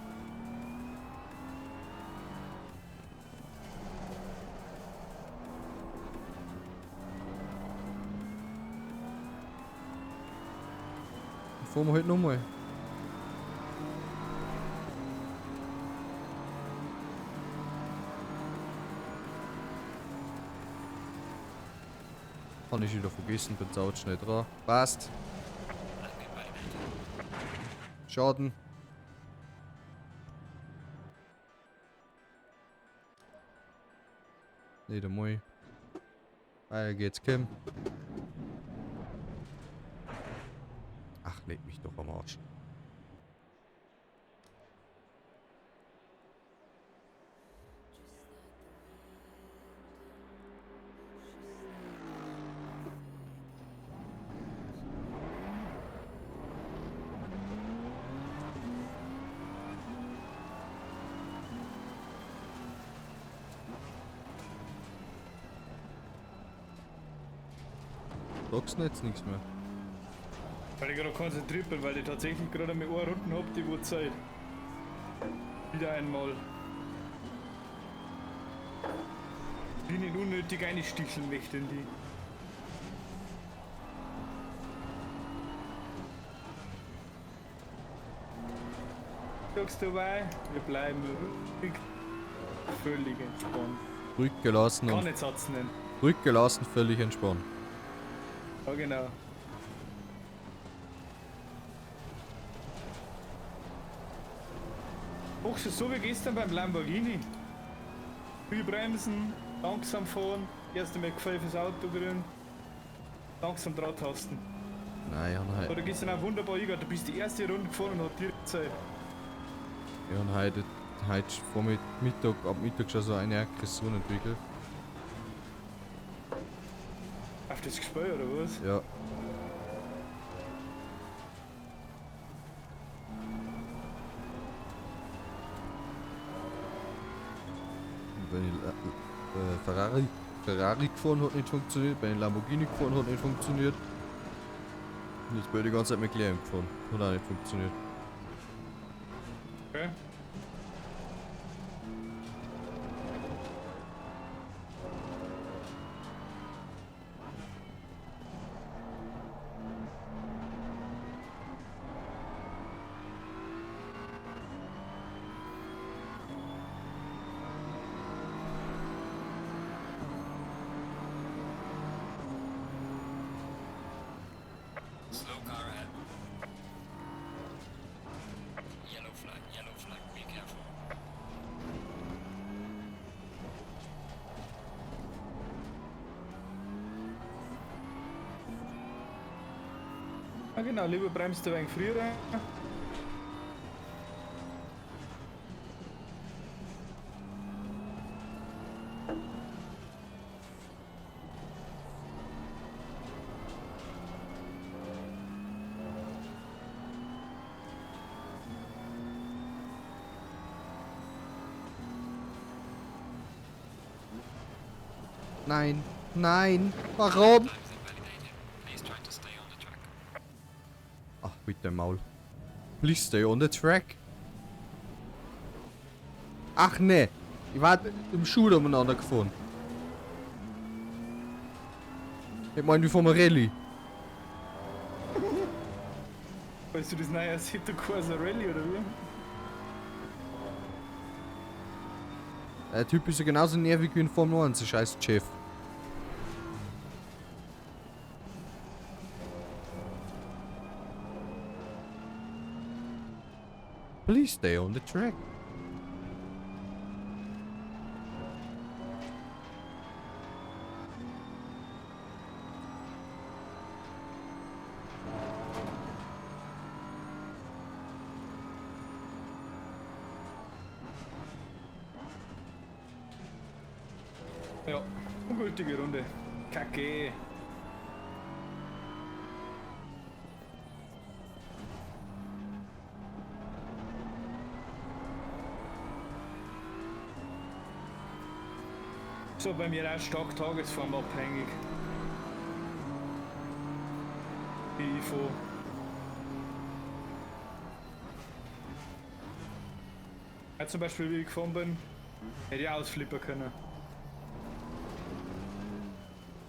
Dann fahren wir halt nochmal. Kann ich wieder vergessen, bin sau schnell dran. Passt. Lap invalidated. Schaden. Nicht einmal. Weiter geht's, Kim. Ach, leg mich doch am Arsch. Sagst du jetzt nichts mehr? Weil ich gerade konzentriert bin, weil ich tatsächlich gerade einmal eine Runden hab, die wo Zeit. Wieder einmal. Die nicht unnötig einsticheln möchte in die. Sagst du dabei, wir bleiben ruhig, völlig entspannt. Ruhig gelassen Kann und nicht Satz nennen. ruhig gelassen, völlig entspannt. Ja, genau. Machst du so wie gestern beim Lamborghini? Viel bremsen, langsam fahren, erst einmal Gefäll fürs Auto kriegen, langsam dran tasten. Nein, ich hab Oder heute, gestern auch wunderbar eingegangen, du bist die erste Runde gefahren und hat direkt Zeit. ich hab heute, heute vor Mittag, ab Mittag schon so eine Aggression entwickelt. Auf das Gespür oder was? Ja. Und wenn ich Ferrari gefahren hat nicht funktioniert, bei den Lamborghini gefahren hat nicht funktioniert. Und jetzt bin ich die ganze Zeit mit McLaren gefahren. Hat auch nicht funktioniert. Okay. Slow car ahead. Yellow flag, yellow flag, be careful. Ja genau, lieber bremst du ein wenig früher. Nein, nein, warum? Time's invalidated. Please try to stay on the track. Ach, mit dem Maul. Please stay on the track. Ach ne, ich war im Schuh umeinander gefahren. Ich meine, wie vom Rallye. Weißt du das neue Assetto Corsa Rally oder wie? Der Typ ist ja genauso nervig wie in Formel 1, der scheiß Chef. Please stay on the track. Ja, ungültige Runde. Kacke. So, bei mir auch stark tagesformabhängig. Die IFO. Ja, zum Beispiel, wie ich gefahren bin, hätte ich ausflippen können.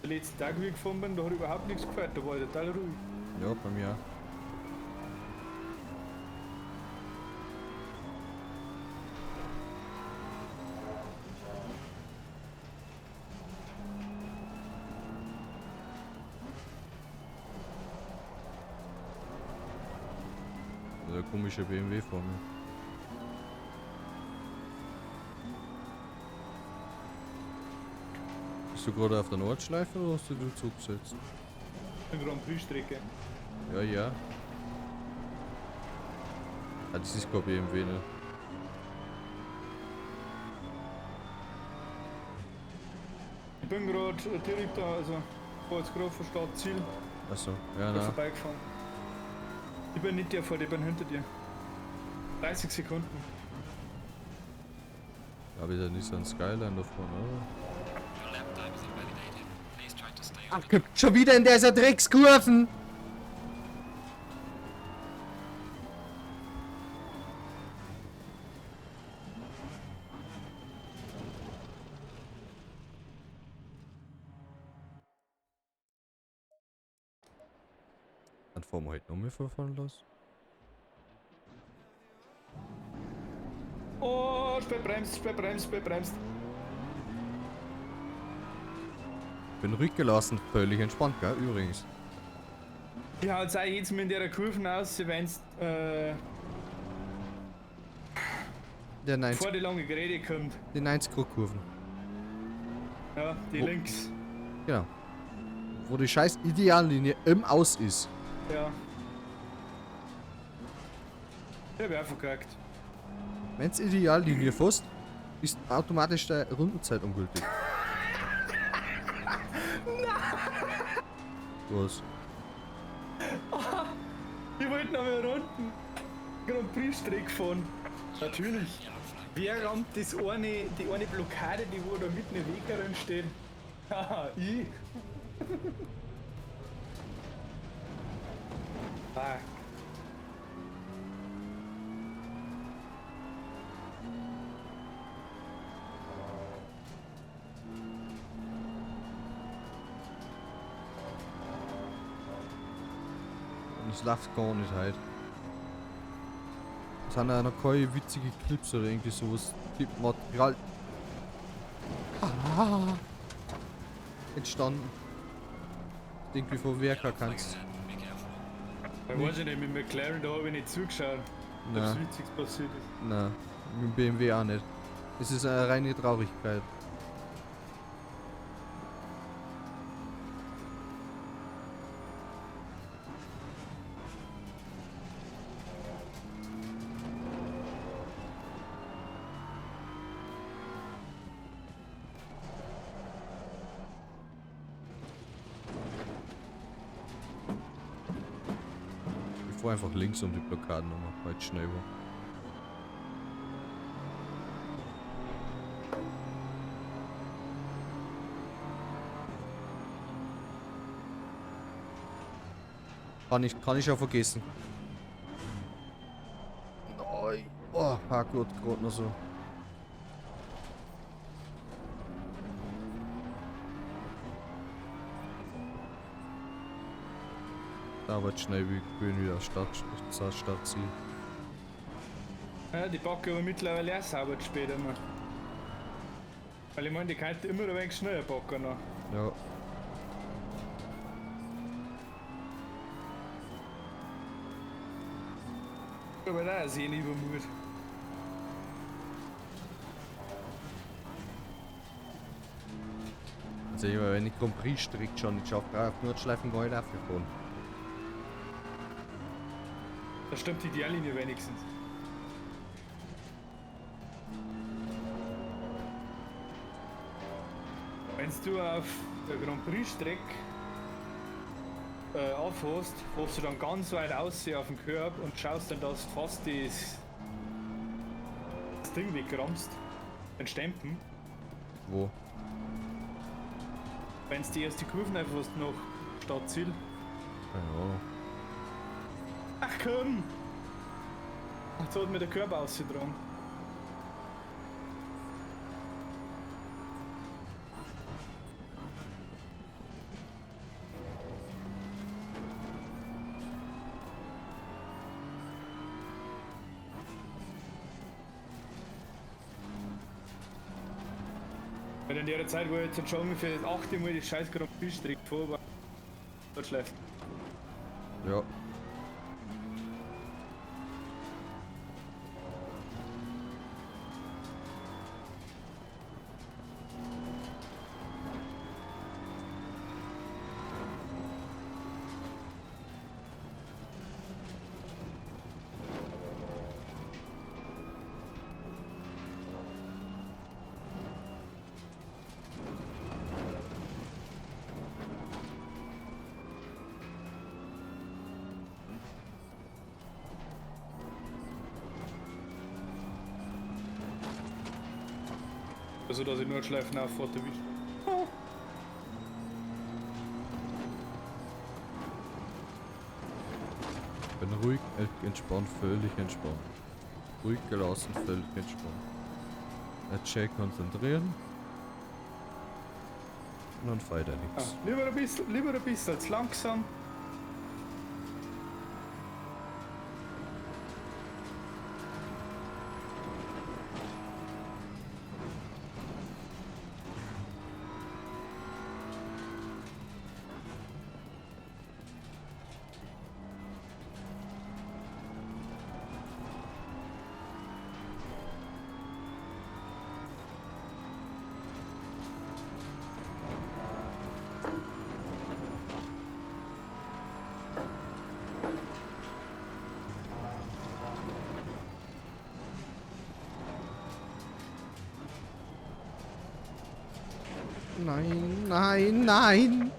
Der letzte Tag, wie ich gefahren bin, da hat überhaupt nichts gefällt, da war ich total ruhig. Ja, bei mir auch. Der komische BMW vor mir. Bist du gerade auf der Nordschleife oder hast du dich zurückgesetzt? Eine Grand Prix-Strecke. Ja, ja. Ah, das ist kein BMW, ne? Ich bin gerade direkt da, also fahr jetzt gerade von Start Ziel Achso, ja, da nein. vorbeigefahren. Ich bin nicht der vor dir, ich bin hinter dir. 30 Sekunden. Aber ist ja nicht so ein Skyline davon, oder? Your lap time is invalidated. Please try to stay on Ach, the track. schon wieder in dieser Dreckskurven! Dann fahren wir halt nochmal von vorne los. Oh, spät bremst, spät bremst, spät bremst. Bin rückgelassen, völlig entspannt, gell? Übrigens. Ich hau jetzt auch jetzt mit der Kurven aus, wenn's Der 90, vor die lange Gerede kommt. die 90 Grad Kurven. Ja, die Wo- links. Genau. Wo die scheiß Ideallinie im Aus ist. Ja. Ich hab ich auch verkackt. Wenn's Ideallinie fährst, ist automatisch deine Rundenzeit ungültig. Was? Ich wollte noch mal Runden Grand Prix-Strecke fahren. Natürlich. Wer rammt das eine, die eine Blockade, die wo da mitten im Weg herin steht? Haha, ich. Fuck. Und es läuft gar nicht halt. Es sind ja noch keine witzige Clips oder irgendwie sowas. Die Material. Ah, entstanden. Irgendwie von Werker kannst. Be careful. Da weiß ich nicht, mit McLaren, da habe ich nicht zugeschaut, ob Nein, was Witziges passiert ist. nein. Mit dem BMW auch nicht. Es ist eine reine Traurigkeit. Ich fahr einfach links um die Blockaden nochmal, weil es schnell war. Kann ich auch vergessen. Nein. Oh, Parkour gerade noch so. Da wird schnell wie grün wieder Stadtziel. Ja, die packe aber mittlerweile auch sauber spät immer. Weil ich meine, die könnte immer ein wenig schneller packen noch. Ja. Aber da ist eh lieber Mut. Also immer wenn ich Grand Prix strikt schon nicht schaffe, auf Nordschleifen gar nicht aufgefahren. Da stimmt die Ideallinie wenigstens. Wenn du auf der Grand Prix-Strecke auffährst, fährst du dann ganz weit aussehen auf den Körb und schaust dann, dass du fast das Ding wegramst. Den Stempen. Wo? Wenn du die erste Kurven einfach noch Stadtziel. Ja. Ach komm! Jetzt hat mir der Körper ausgetragen. Weil in der Zeit, wo ich jetzt schon ungefähr das 8. Mal die scheiß Grand Prix Strecke vor war, dort schläft. Ja. Also, dass ich Nordschleifen auffahrt erwischt. Bin ruhig, entspannt, völlig entspannt. Ruhig gelassen, völlig entspannt. Check konzentrieren. Und dann fällt er nichts. Ja, lieber ein bisschen als langsam. Nein, nein, nein!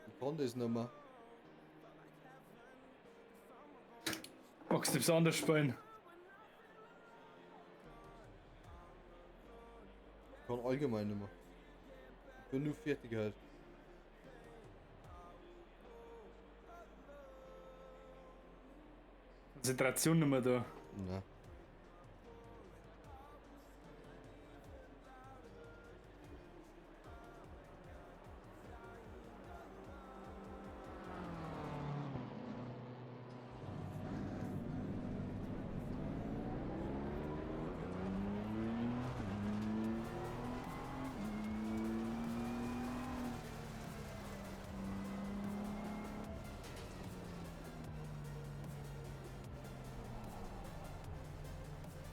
Ich kann das nicht mehr. Magst du etwas anderes spielen? Ich kann allgemein nicht mehr. Ich bin nur fertig halt. Konzentration nicht mehr da. Na.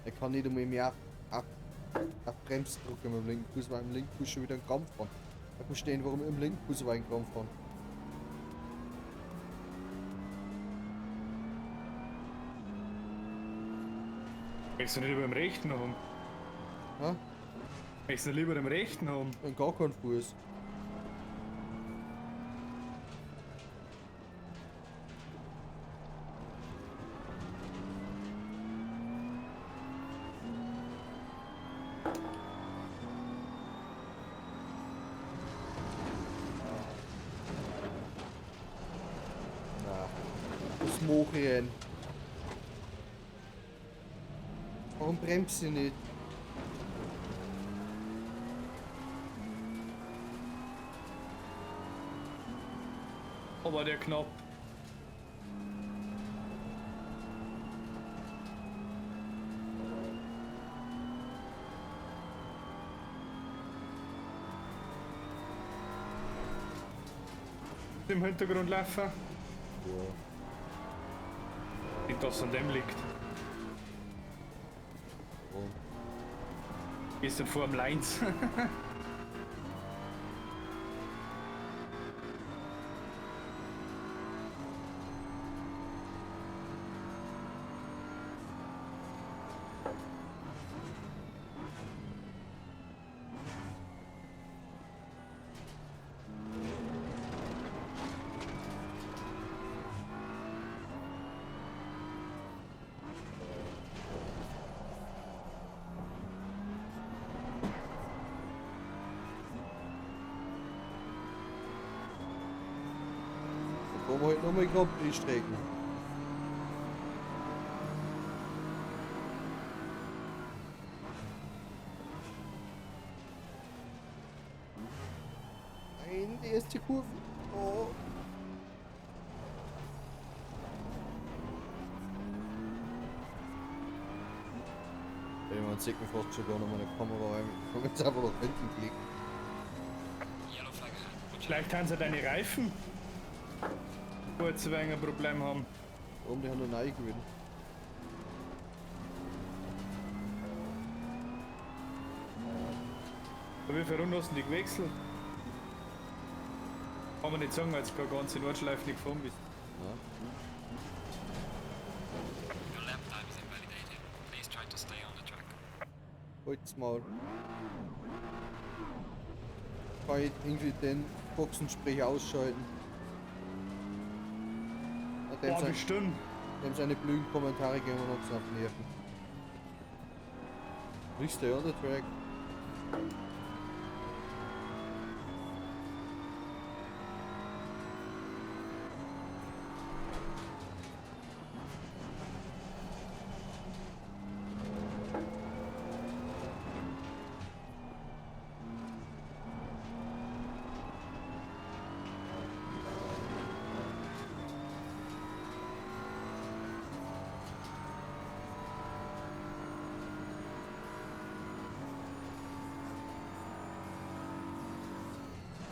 Er kann nicht einmal mehr auf Bremse drücken mit dem linken Fuß, weil im linken Fuß schon wieder ein Krampf war. Ich verstehe, warum ich im linken Fuß war ein Krampf war. Möchtest du nicht lieber im rechten haben? Ha? Möchtest du lieber im rechten haben? Und gar keinen Fuß. mache ich denn? Warum bremst sie nicht? Aber der knapp. Im Hintergrund laufen. Ja. Nicht, dass es an dem liegt. Warum? Gestern vor dem Lines. Da fahren wir halt nochmal Grand Prix Strecken. Nein, die erste Kurve. Oh. Ey, man sieht mir fast sogar noch meine Kamera rein. Ich hab jetzt einfach nach hinten gelegt. Yellow flag ahead. Watch out. Vielleicht haben sie deine Reifen. Kurz wegen ein Problem haben. Warum? Die haben noch neu gewinnt. Wie viele Runden hast du die gewechselt? Kann man nicht sagen, weil du keine ganze Nordschleife nicht gefahren bist. Ja. Your lap time is invalidated. Please try to stay on the track. Halt's Maul. Kann ich irgendwie den Boxensprecher ausschalten? Ah, Dem, Boah, sein, bestimmt. dem seine blöden Kommentare gehen mir noch so auf die Nerven. We stay on the track.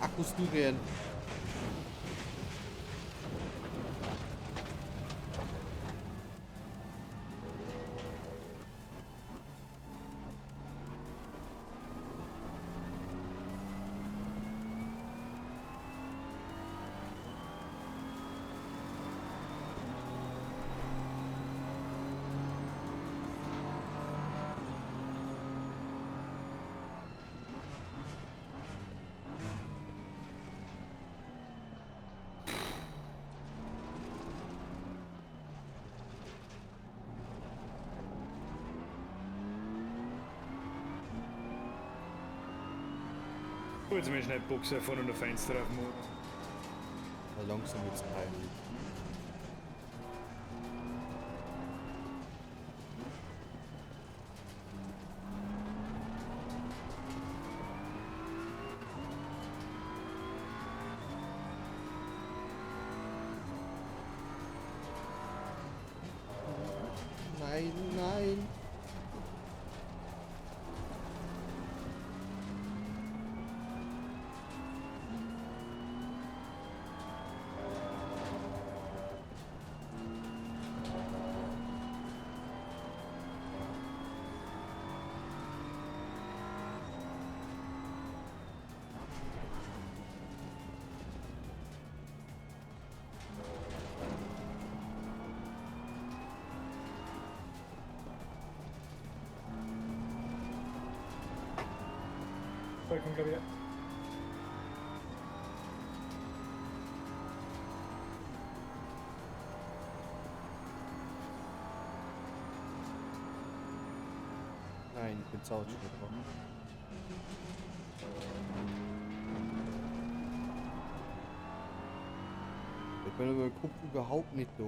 Akkus durchrennen. Jetzt mir schnell die Boxe vorne und ein Fenster aufmachen. Ja, langsam wird's peinlich. Nein, nein. Vollkommen, glaube ich. Nein, ich bin zu schnell dran. Ich bin über den Kopf überhaupt nicht da.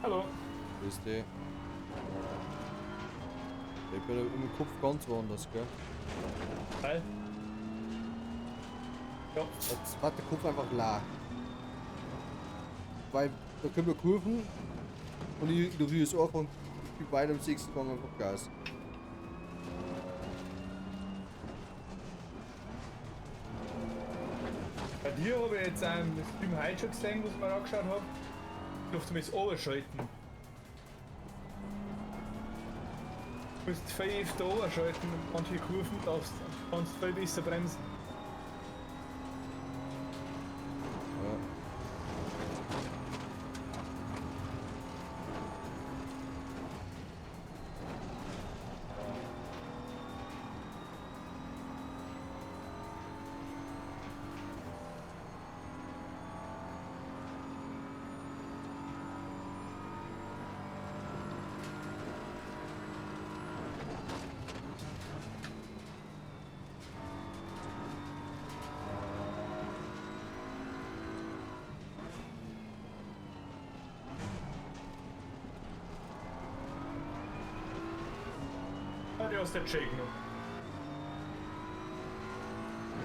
Hallo. Grüß dich. Ich bin im Kopf ganz woanders, gell? Hi. Ja. Jetzt war der Kopf einfach leer. Weil da können wir Kurven und ich ignoriere es auch und gebe weiter im sechsten Gang einfach Gas. Bei dir habe ich jetzt einen Stream heute schon gesehen, was ich mir angeschaut habe. Ich durfte mich overschalten. Du musst viel öfter overschalten und manche Kurven darfst, kannst viel besser bremsen. Ja. Ja, die hast du jetzt schön genommen.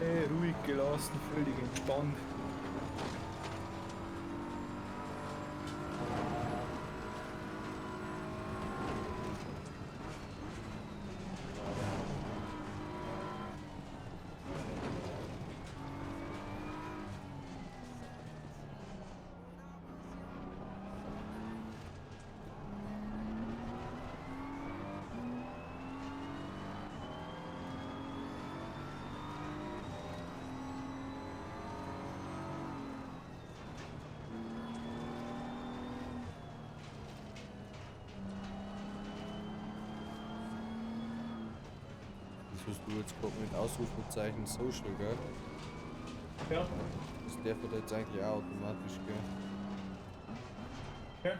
Hey, ruhig gelassen, völlig entspannt. Das hast du jetzt gerade mit Ausrufezeichen Social, gell? Ja. Das darf er jetzt eigentlich auch automatisch, gell? Ja.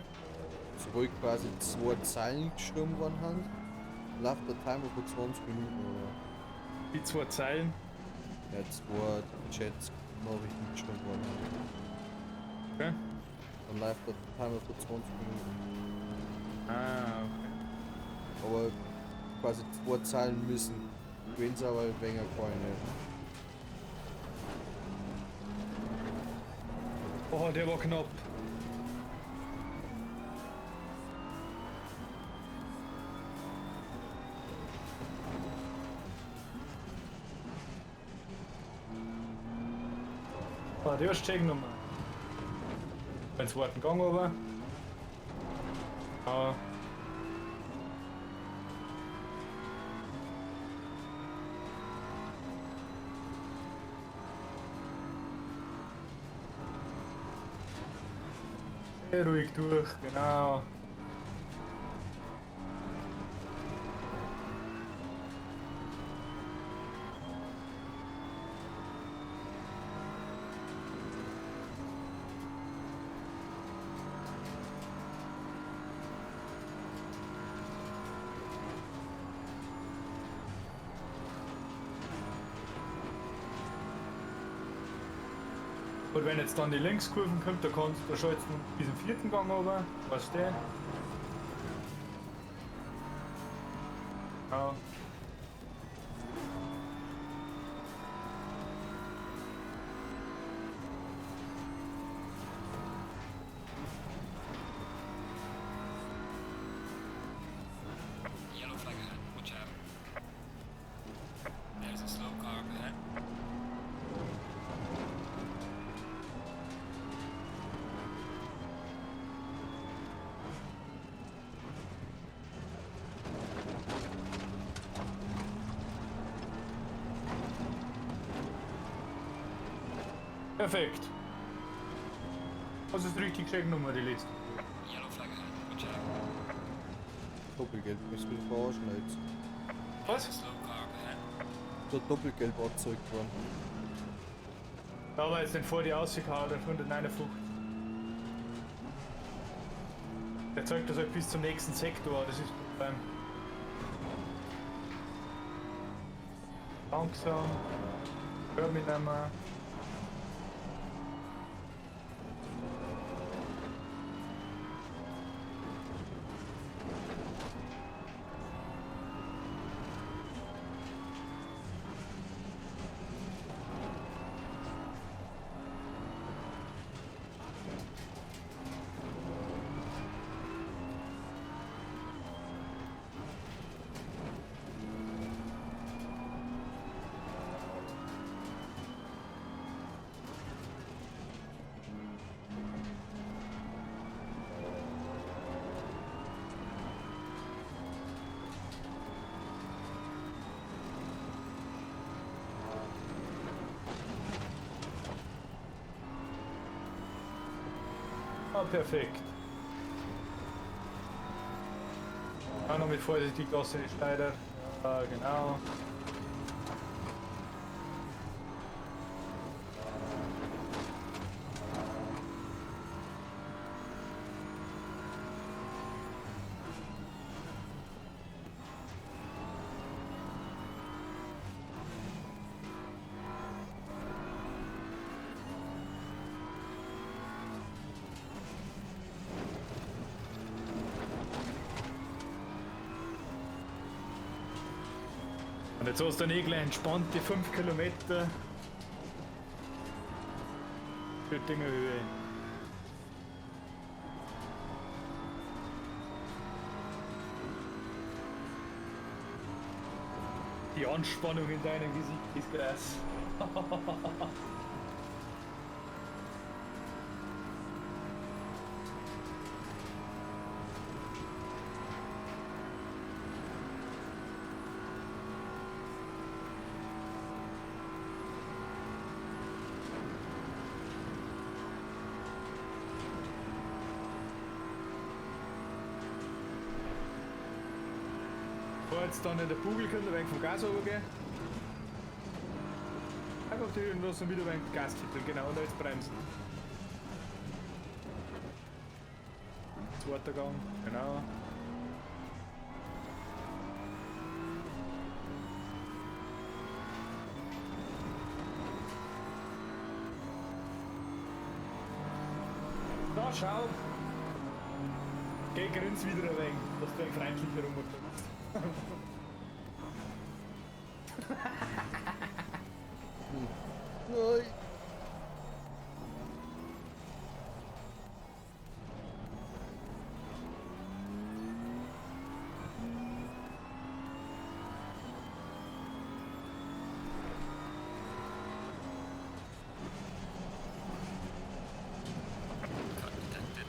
Sobald quasi zwei Zeilen geschrieben worden haben, läuft der Timer von 20 Minuten, oder? Die zwei Zeilen. Ja, zwei Chats, Nachrichten geschrieben worden haben. Okay. Dann läuft der Timer von 20 Minuten. Ah, okay. Aber quasi zwei Zeilen müssen gewesen sein, weil weniger kann ich nicht. Oh, der war knapp. Ah, der ist check nochmal. Beim zweiten Gang aber. Ah. Sehr ruhig durch, genau. Und wenn jetzt dann die Linkskurven kommt, da kannst du, da schaltest du diesen vierten Gang runter, weißt du? Ja. Yellow flag ahead. Watch out. There's a slow car up ahead. Perfekt. Das ist richtig schön genommen, die letzte. Yellow flag ahead. Watch out. Doppelgelb, bist du verarschen jetzt? Was? There's a slow car up ahead. Da Doppelgelb angezeigt worden. Da war jetzt den vor die rausgehauen, auf 159. Der zeigt das halt bis zum nächsten Sektor, das ist beim. Langsam. Hör mit einmal. Ah, perfekt. Auch noch mit vorsichtig lasse die Schneider. Ja, genau. Und jetzt hast du dann eh gleich entspannt die 5 Kilometer. Für Dingerhöhe. Die Anspannung in deinem Gesicht ist krass. Fahr jetzt dann in der Bugel, könnt ihr ein wenig vom Gas runtergehen. Einfach die und lassen wieder ein wenig Gas tippeln, genau, und jetzt bremsen. Zweiter Gang, genau. Da, schau! Geh, grins wieder ein wenig, dass du ein freundlicher rumkommst. Nein! Cut detected.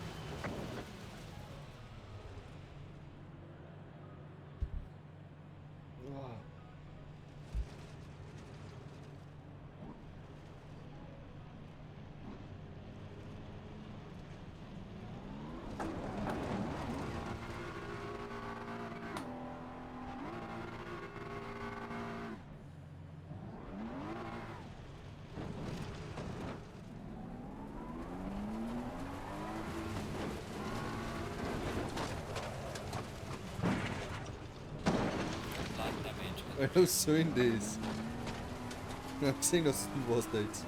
Light damage. Was soll denn das? Ich hab gesehen, dass du warst da jetzt.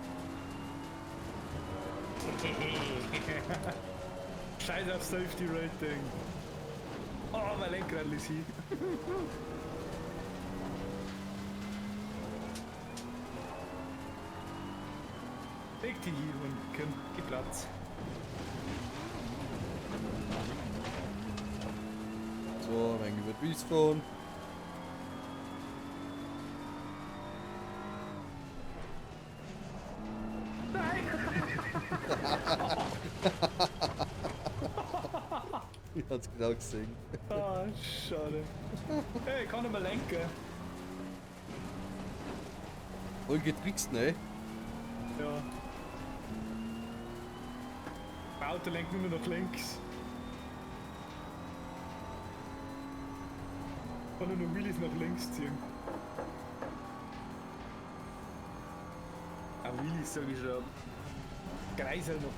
Scheiß auf Safety Rating. Oh, mein Lenkrad ist hin. Leg dich hin und komm, gib Platz. So, mein wird Wies fahren. Nein! Ich hab's genau gesehen. Ah, schade. Hey, ich kann nicht mehr lenken. Voll getrickst, ne? Ja. Mein Auto lenkt nur noch links. Kann nur noch Wheelies nach links ziehen. Ah, Wheelies sag ich schon. Kreisel noch.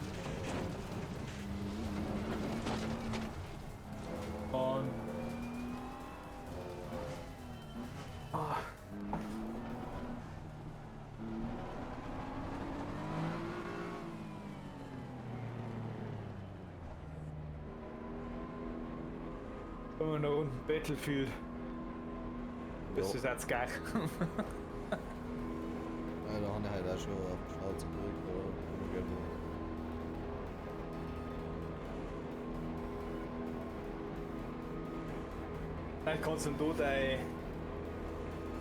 Kommen wir nach unten, Battlefield. Das Ja. ist jetzt geil. Ja, da habe ich halt auch schon auf die Schnauze gekriegt, aber ich glaub, Dann kannst du da dein.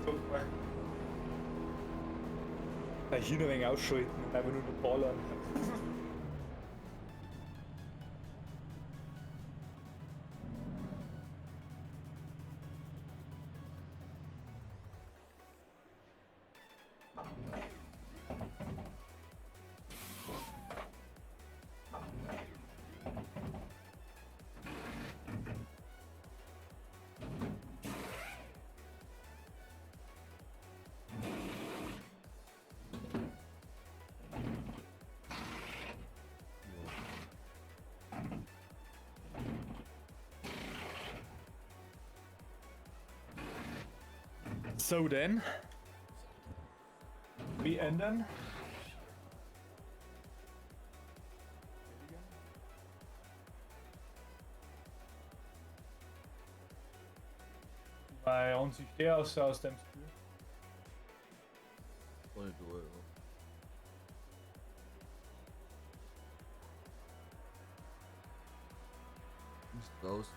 Sag mal. Dein Hirn ein wenig ausschalten und einfach nur noch ballern. So then. Beenden. Weil an sich der aus dem Spiel. Voll durch, ja. Bist raus.